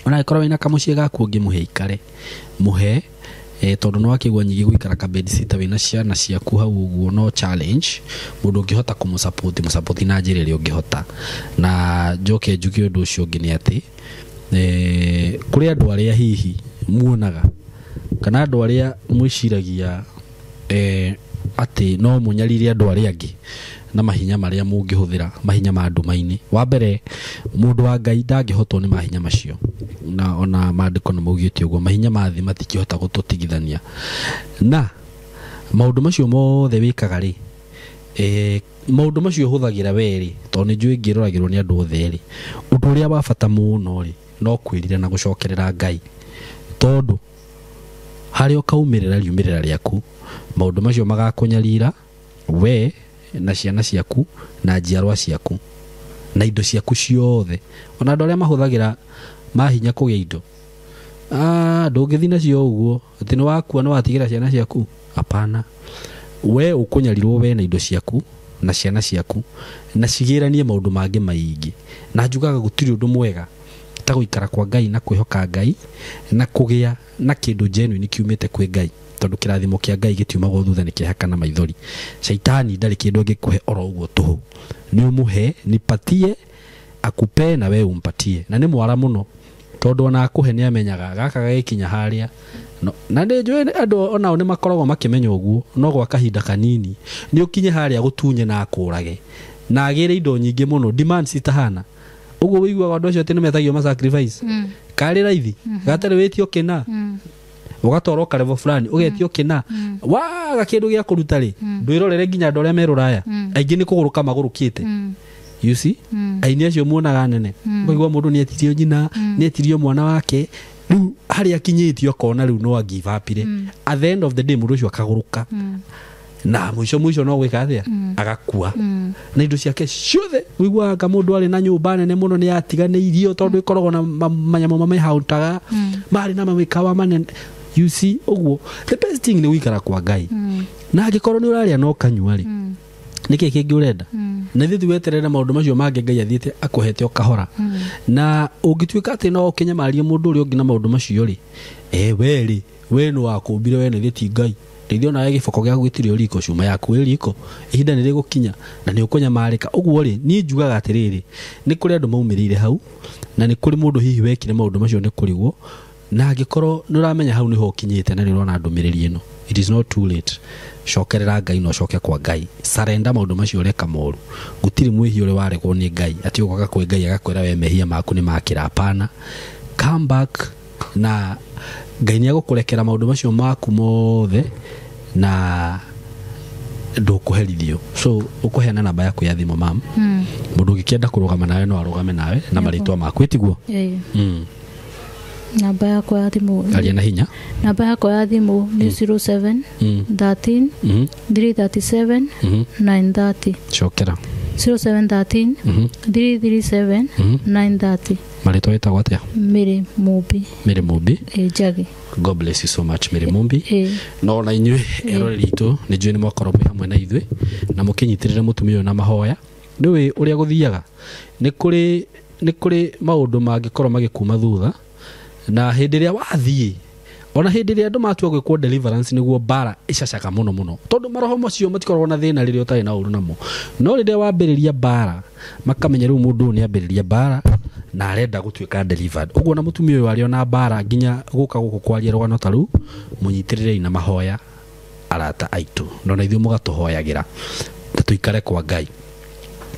ona angĩkorwo wĩna kamũciĩ gaku ũngĩmũhe ikare mũhe tondũ no akĩgua nyingĩ gũikara ka bedsitter wĩna ciana ciaku hau ũguo no challenge. Mũndũ ũngĩhota kũmũsupport mũsupport na njĩra ĩrĩa ũngĩhota. Na njoke njuge ũndũ ũcio ũngĩ nĩ atĩ kũrĩ andũ arĩa hihi muonaga kana andũ arĩa mwĩciragia atĩ no mũnyarire andũ arĩa angĩ na mahinya marĩa mũngĩhũthĩra mahinya ma nduma-inĩ. Wa mbere mũndũ wa Ngai ndangĩhotwo nĩ mahinya macio na ona maandĩko nĩ maugĩte ũguo mahinya ma thĩ matingĩhota gũtũtigithania. Na maũndũ macio mothe wĩkaga rĩ Maũndũ macio ũhũthagĩra werĩ tondũ nĩ njũĩ ngĩroragĩrwo nĩ andũ othe rĩ, ũndũ ũrĩa wa bata mũno rĩ no kwĩrira na gũcokerera Ngai, tondũ harĩa ũkaumĩrĩra riumĩrĩra rĩaku maũndũ macio magakũnyarira we na ciana ciaku na njiarwa ciaku na indo ciaku ciothe. Ona andũ arĩa mahũthagĩra mahinya kũgĩa indo, ndũngĩthiĩ nacio ũguo atĩ nĩ wakua nĩ watigĩra ciana ciaku. Hapana, we ũkũnyarirwo we na indo ciaku na ciana ciaku na cigĩranie maũndũ mangĩ maingĩ. Na njugaga gũtirĩ ũndũ mwega ta gũikara kwa Ngai na kwĩhoka Ngai na kũgĩa na kĩndũ genuine kiumĩte kwĩ Ngai, tondũ kĩrathimo kĩa Ngai gĩtiumagwo thutha nĩ kĩeha kana maithori. Shaitani ndarĩ kĩndũ angĩkũhe oro ũguo tũhũ, nĩ ũmũhe, nipatie akupe na we umpatie. Na nĩ mwara mũno tondũ ona akũhe nĩ amenyaga gaka gagĩkinya harĩa no, na nĩ njũĩ andũ onao nĩ makoragwo makĩmenya ũguo, no gwa kahinda kanini nĩ ũkinye harĩa gũtunye na akũrage na agĩre indo nyingĩ mũno, demands citahana ũguo. Wĩiguaga andũ acio atĩ nĩ metagio ma sacrifice karĩ raithi gatarĩ wĩtio kĩna, ũgatwarwo karevo fulani ũgetio kĩna, waga kĩndũ gĩa kũruta rĩ, ndwĩrorere nginya andũ arĩa me rũraya aingĩ nĩ kũgũrũka magũrũkĩte. You see, aini acio muonaga nene, ũkaigua mũndũ nĩ etirio nyina, nĩ etirio mwana wake, rĩu harĩa akinyĩtio akona rĩu no a-give up rĩ, at the end of the day mũndũ ũcio akagũrũka na mũico mũico no gwĩka atĩa, agakua na indo ciake ciothe. Wĩiguaga nga mũndũ arĩ na nyũmba nene mũno nĩ atiganĩirio tondũ ĩkoragwo na manyamũ mamĩhautaga, marĩ na mamĩkawa manene. You see, ũguo the best thing nĩ gũikara kwa Ngai, na angĩkorwo nĩ ũrarĩa na ũkanyua rĩ, nĩkĩ kĩngĩ ũrenda? Na ithuĩ weterere maũndũ macio mangĩ Ngai athiĩte akũhete o kahora. Na ũngĩtuĩka atĩ no ũkĩnyamarie mũndũ ũrĩa ũngĩ na maũndũ macio rĩ, we rĩ, we nĩ wakũmbire we, nĩ ti Ngai. Rĩngĩ onawe gĩboko gĩaku gĩtirĩ o riko, cuma yaku ĩ riko, ihinda nĩ rĩgũkinya na nĩ ũkũnyamarĩka. Ũguo rĩ, niĩ njugaga atĩrĩrĩ, nĩ kũrĩ andũ maumĩrĩire hau na nĩ kũrĩ mũndũ hihi wekire maũndũ macio nĩ kũrigwo, na angĩkorwo nĩ ũramenya hau nĩho ũkinyĩte na nĩ ũrona ndũmĩrĩri ĩno, it is not too late. Cokerera Ngai na ũcoke kwa Ngai, sarenda maũndũ macio ũreka moru. Gũtirĩ mwĩhia ũrĩ waregwo nĩ Ngai atĩ ũgoka kwĩ Ngai agakwĩra we mehia maku nĩ makĩra. Hapana, come back na Ngai nĩ egũkũrekera maũndũ macio maku mothe na ndũkũherithio. So ũkũheana namba yaku ya thimũ, mam, mũndũ ũngĩkĩenda kũrũgama nawe no arũgame nawe na marĩtwa maku, ĩtiguo?
Ĩĩ. Namba yakwa ya thimũ.
Aria na hinya.
Namba yakwa ya thimũ nĩ 07 13 337 930.
Cokera.
07 13 337 930.
Marĩtwa wĩtagwo atĩa?
Mary Mumbi.
Mary Mumbi.
Ĩ, Njagi.
God bless you so much, Mary Mumbi.
Ĩ.
No na inyuĩ eroreri itũ, nĩ njũĩ nĩ mwakorwo mwĩ hamwe na ithuĩ na mũkĩnyitĩrĩre mũtumia ũyũ na mahoya. Nĩũĩ ũrĩa gũthiaga, nĩ kũrĩ maũndũ mangĩkorwo magĩkuma thutha, na hĩndĩ ĩrĩa wathiĩ, ona hĩndĩ ĩrĩa andũ matua gwĩkwo deliverance, nĩguo mbara ĩcacaga mũno mũno, tondũ maroho macio matikoragwo na thĩna rĩrĩa ũtarĩ na ũru namo, no rĩrĩa wambĩrĩria mbara makamenya rĩu mũndũ ũyũ nĩ ambĩrĩria mbara na arenda gũtuĩka delivered. Ũguo na mũtumia ũyũ arĩ ona mbara nginya gũka gũkũ kwaria rũgano ta rũu, mũnyitĩrĩrei na mahoya arata aitũ, no na ithuĩ mũgatũhoyagĩra na tũikare kwa Ngai.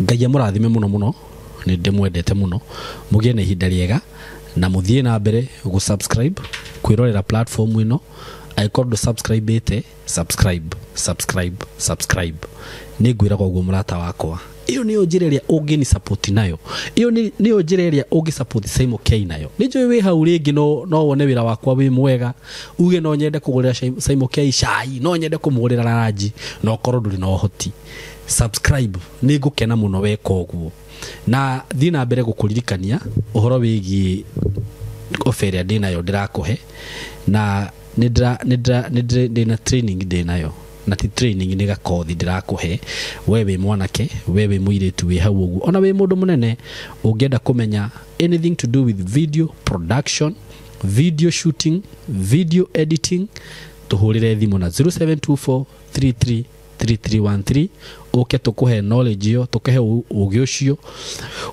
Ngai amũrathime mũno mũno, nĩ ndĩmwendete mũno. Mũgĩe na ihinda rĩega na mũthiĩ na mbere gũ subscribe kwĩrorera platform ĩno. Angĩkorwo ndũ subscribe ĩte, subscribe, subscribe, subscribe. Nĩ ngwĩraga ũguo mũrata wakwa, ĩyo nĩyo njĩra ĩrĩa ũngĩni support nayo, ĩyo nĩyo njĩra ĩrĩa ũngĩ support Simon K nayo. Nĩ njũĩ wĩ hau rĩngĩ no wone wĩra wakwa wĩ mwega, uge no nyende kũgũrĩra Simon K cai, no nyende kũmũgũrĩra ranji, no ũkorwo ndũrĩ na ũhoti. Subscribe, nĩ ngũkena mũno weka ũguo. Na thiĩ na mbere gũkũririkania ũhoro wĩgiĩ ofa ĩrĩa ndĩnayo ndĩrakũhe, na nĩ ndĩra nĩ ndĩra nĩ ndĩrĩ ndĩna training ndĩnayo, na ti training, nĩ gakothi ndĩrakũhe we wĩ mwanake, we wĩ mũirĩtu wĩ hau ũguo, ona wĩ mũndũ mũnene ũngĩenda kũmenya anything to do with video production, video shooting, video editing. Tũhũrĩre thimũ na 0724 33 3313, ũke tũkũhe knowledge ĩyo, tũkũhe ũgĩ ũcio.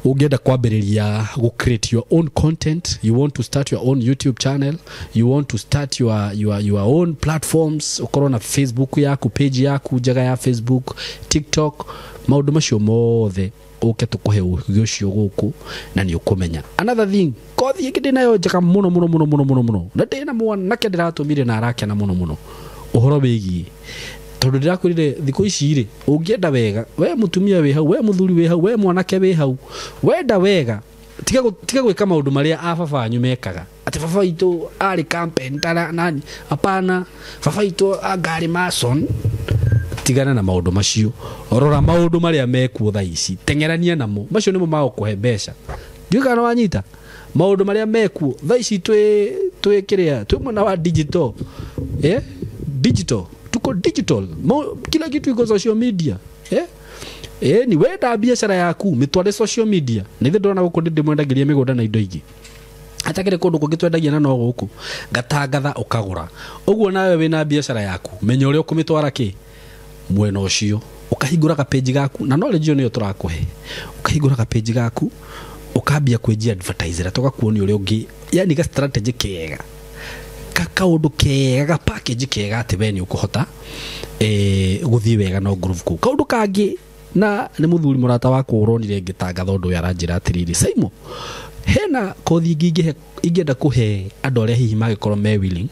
Ũngĩenda kwambĩrĩria gũ create your own content, you want to start your own YouTube channel, you want to start your own platforms, ũkorwo na Facebook yaku, page yaku njega ya Facebook, TikTok, maũndũ macio mothe, ũke tũkũhe ũgĩ ũcio gũkũ na nĩ ũkũmenya. Another thing, kothi ĩngĩ ndĩnayo njega mũno mũno mũno mũno mũno mũno, na ndĩna mwanake ndĩratũmire na arakena mũno mũno, ũhoro wĩgiĩ Tondu ndirakwirire thikũ ici rĩ, ũngĩenda wega, we mũtumia wĩ hau, we mũthuri wĩ hau, we mwanake wĩ hau, wenda wega, tiga gwĩka maũndũ marĩa a baba wanyu mekaga. Atĩ baba witũ arĩ carpenter nani, hapana, baba witũ angarĩ mason. Tigana na maũndũ macio, rora maũndũ marĩa mekuo thaa ici, teng'erania namo, macio nĩmo magũkũhe mbeca. Ndiũĩ kana wanyita maũndũ marĩa mekuo thaa ici, twĩ kĩrĩa, twĩ mwena wa digital, digital, tuko digital. Kila kitu iko social media, ni wenda biacara yaku mitware social media. Na ithe ndona gũkũ ndĩmwendagĩria mĩgũnda na indo ingĩ, atakĩrĩ kũndũ kũngĩ twendagia na no gũkũ ngatangatha ũkagũra. Ũguo nawe wĩna biacara yaku, menya ũrĩa ũkũmĩtwara kĩ mwena ũcio, ũkahingũra kapĩnji gaku, na knowledge ĩyo nĩyo tũrakũhe. Ũkahingũra kapĩnji gaku, ũkambia kwĩnjia advertiser, tũgakuonia ũrĩa ũngĩ, yani ga strategy kega, kaũndũ kega, ga package kega, atĩ we nĩ ũkũhota gũthiĩ wega no groove kũu. Kaũndũ kangĩ, na nĩ mũthuri mũrata wakwa ũronire ngĩtangatha ũndũ ũyũ, aranjĩra atĩrĩrĩ, Saimo, hena kothi ingĩ ingĩenda kũhe andũ arĩa hihi mangĩkorwo me willing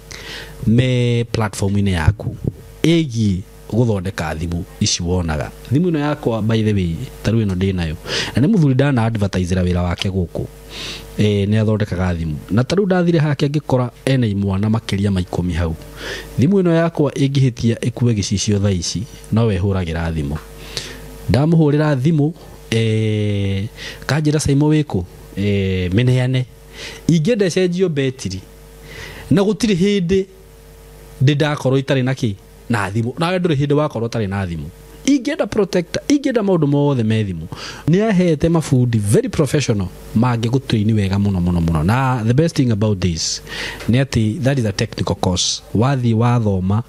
me platform-inĩ yaku ĩgiĩ gũthondeka thimũ ici wonaga. Thimũ ĩno yakwa, by the way, ta rĩu ĩno ndĩ nayo, na nĩ mũthuri ndana advertisera wĩra wake gũkũ, nĩ athondekaga thimũ, na ta rĩu ndathire hake ngĩkora ena imwana makĩria ma 10 hau. Thimũ ĩno yakwa ĩngĩhĩtia ĩkue gĩcicio thaa ici, no we hũragĩra thimũ. Ndamũhũrĩra thimũ, kanjĩra, Saimo wĩkũ, mĩneane, ingĩenda ĩcenjio betiri, na gũtirĩ hĩndĩ ndĩ ndakorwo itarĩ na kĩ na thimũ, nawe ndũrĩ hĩndĩ wakorwo ũtarĩ na thimũ. Ingĩenda protector, ingĩenda maũndũ mothe me thimũ, nĩ ahete mabundi very professional mangĩgũtrain wega mũno mũno mũno. Na the best thing about this nĩ atĩ that is a technical course. Wathiĩ wathoma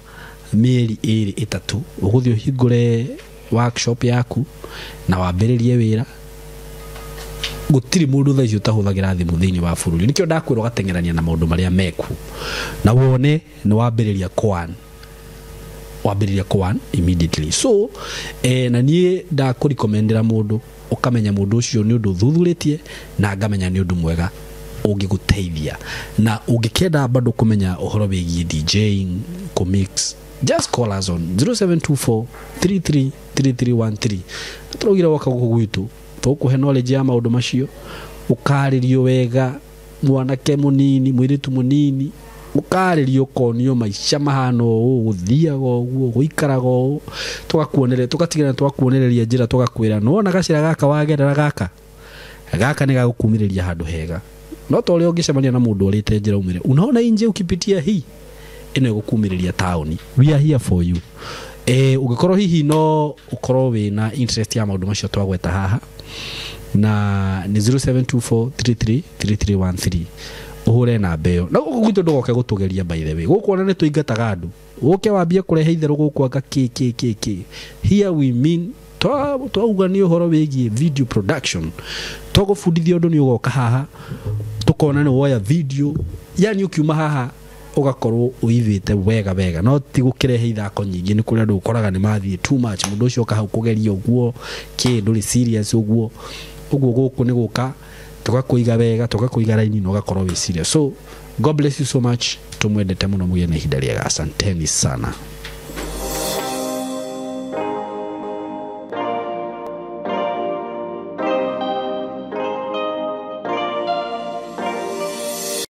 mĩeri 2 3, ũgũthiĩ ũhingũre workshop yaku na wambĩrĩrie wĩra. Gũtirĩ mũndũ thaa ici ũtahũthagĩra thimũ thĩinĩ wa bũrũri. Nĩkĩo ndakwĩra ũgateng'erania na maũndũ marĩa mekuo, na wone nĩ wambĩrĩria kwan, wambĩrĩria kwan immediately. So na niĩ ndakũrecommendera mũndũ, ũkamenya mũndũ ũcio nĩ ũndũ thuthurĩtie, na ngamenya nĩ ũndũ mwega ũngĩgũteithia. Na ũngĩkenda bado kũmenya ũhoro wĩgiĩ DJing, kũmix, just call us on 0724 333313. Tũraugire woka gũkũ gwitũ, tũkũhe knowledge ya maũndũ macio, ũkarĩrio wega, mwanake mũnini, mũirĩtu mũnini, ũkarĩrio, ũkonio maica mahana ũũ, gũthiaga ũguo, gũikaraga ũũ, tũgakuonereria, tũgatigĩrĩra twakuonereria njĩra, tũgakwĩra nĩwona gacĩra gaka wagerera, gaka gaka nĩ gagũkumĩrĩria handũ hega. No ta ũrĩa ũngĩcemania na mũndũ ũrĩte njĩra, umĩre, unaona hii njia ukipitia hii ĩno ĩgũkumĩrĩria taũni. We are here for you. Ũngĩkorwo hihi no ũkorwo wĩna interest ya maũndũ macio twagweta haha, na nĩ 0724333313, ũhũre namba ĩyo. Na gũkũ gwitũ ndũgoke gũtũgeria, by the way, gũkũ ona nĩ tũingataga andũ. Ũke wambie kũrehe itherũ gũkũ, anga kĩ kĩ kĩ kĩ. Here we mean, twauga nĩ ũhoro wĩgiĩ video production, twagũbundithia ũndũ, nĩ ũgoka haha tũkona nĩ woya video, yani ũkiuma haha ũgakorwo ũithĩte wega wega, no ti gũkĩrehe ithako nyingĩ. Nĩ kũrĩ andũ ũkoraga nĩ mathiĩ too much, mũndũ ũcio oka hau kũgeria ũguo kĩ, ndũrĩ serious ũguo ũguo. Gũkũ nĩ gũka tũgakũiga wega, tũgakũiga raini, na ũgakorwo wĩ serious. So God bless you so much, tũmwendete mũno, mũgĩe na ihinda rĩega, asanteni sana.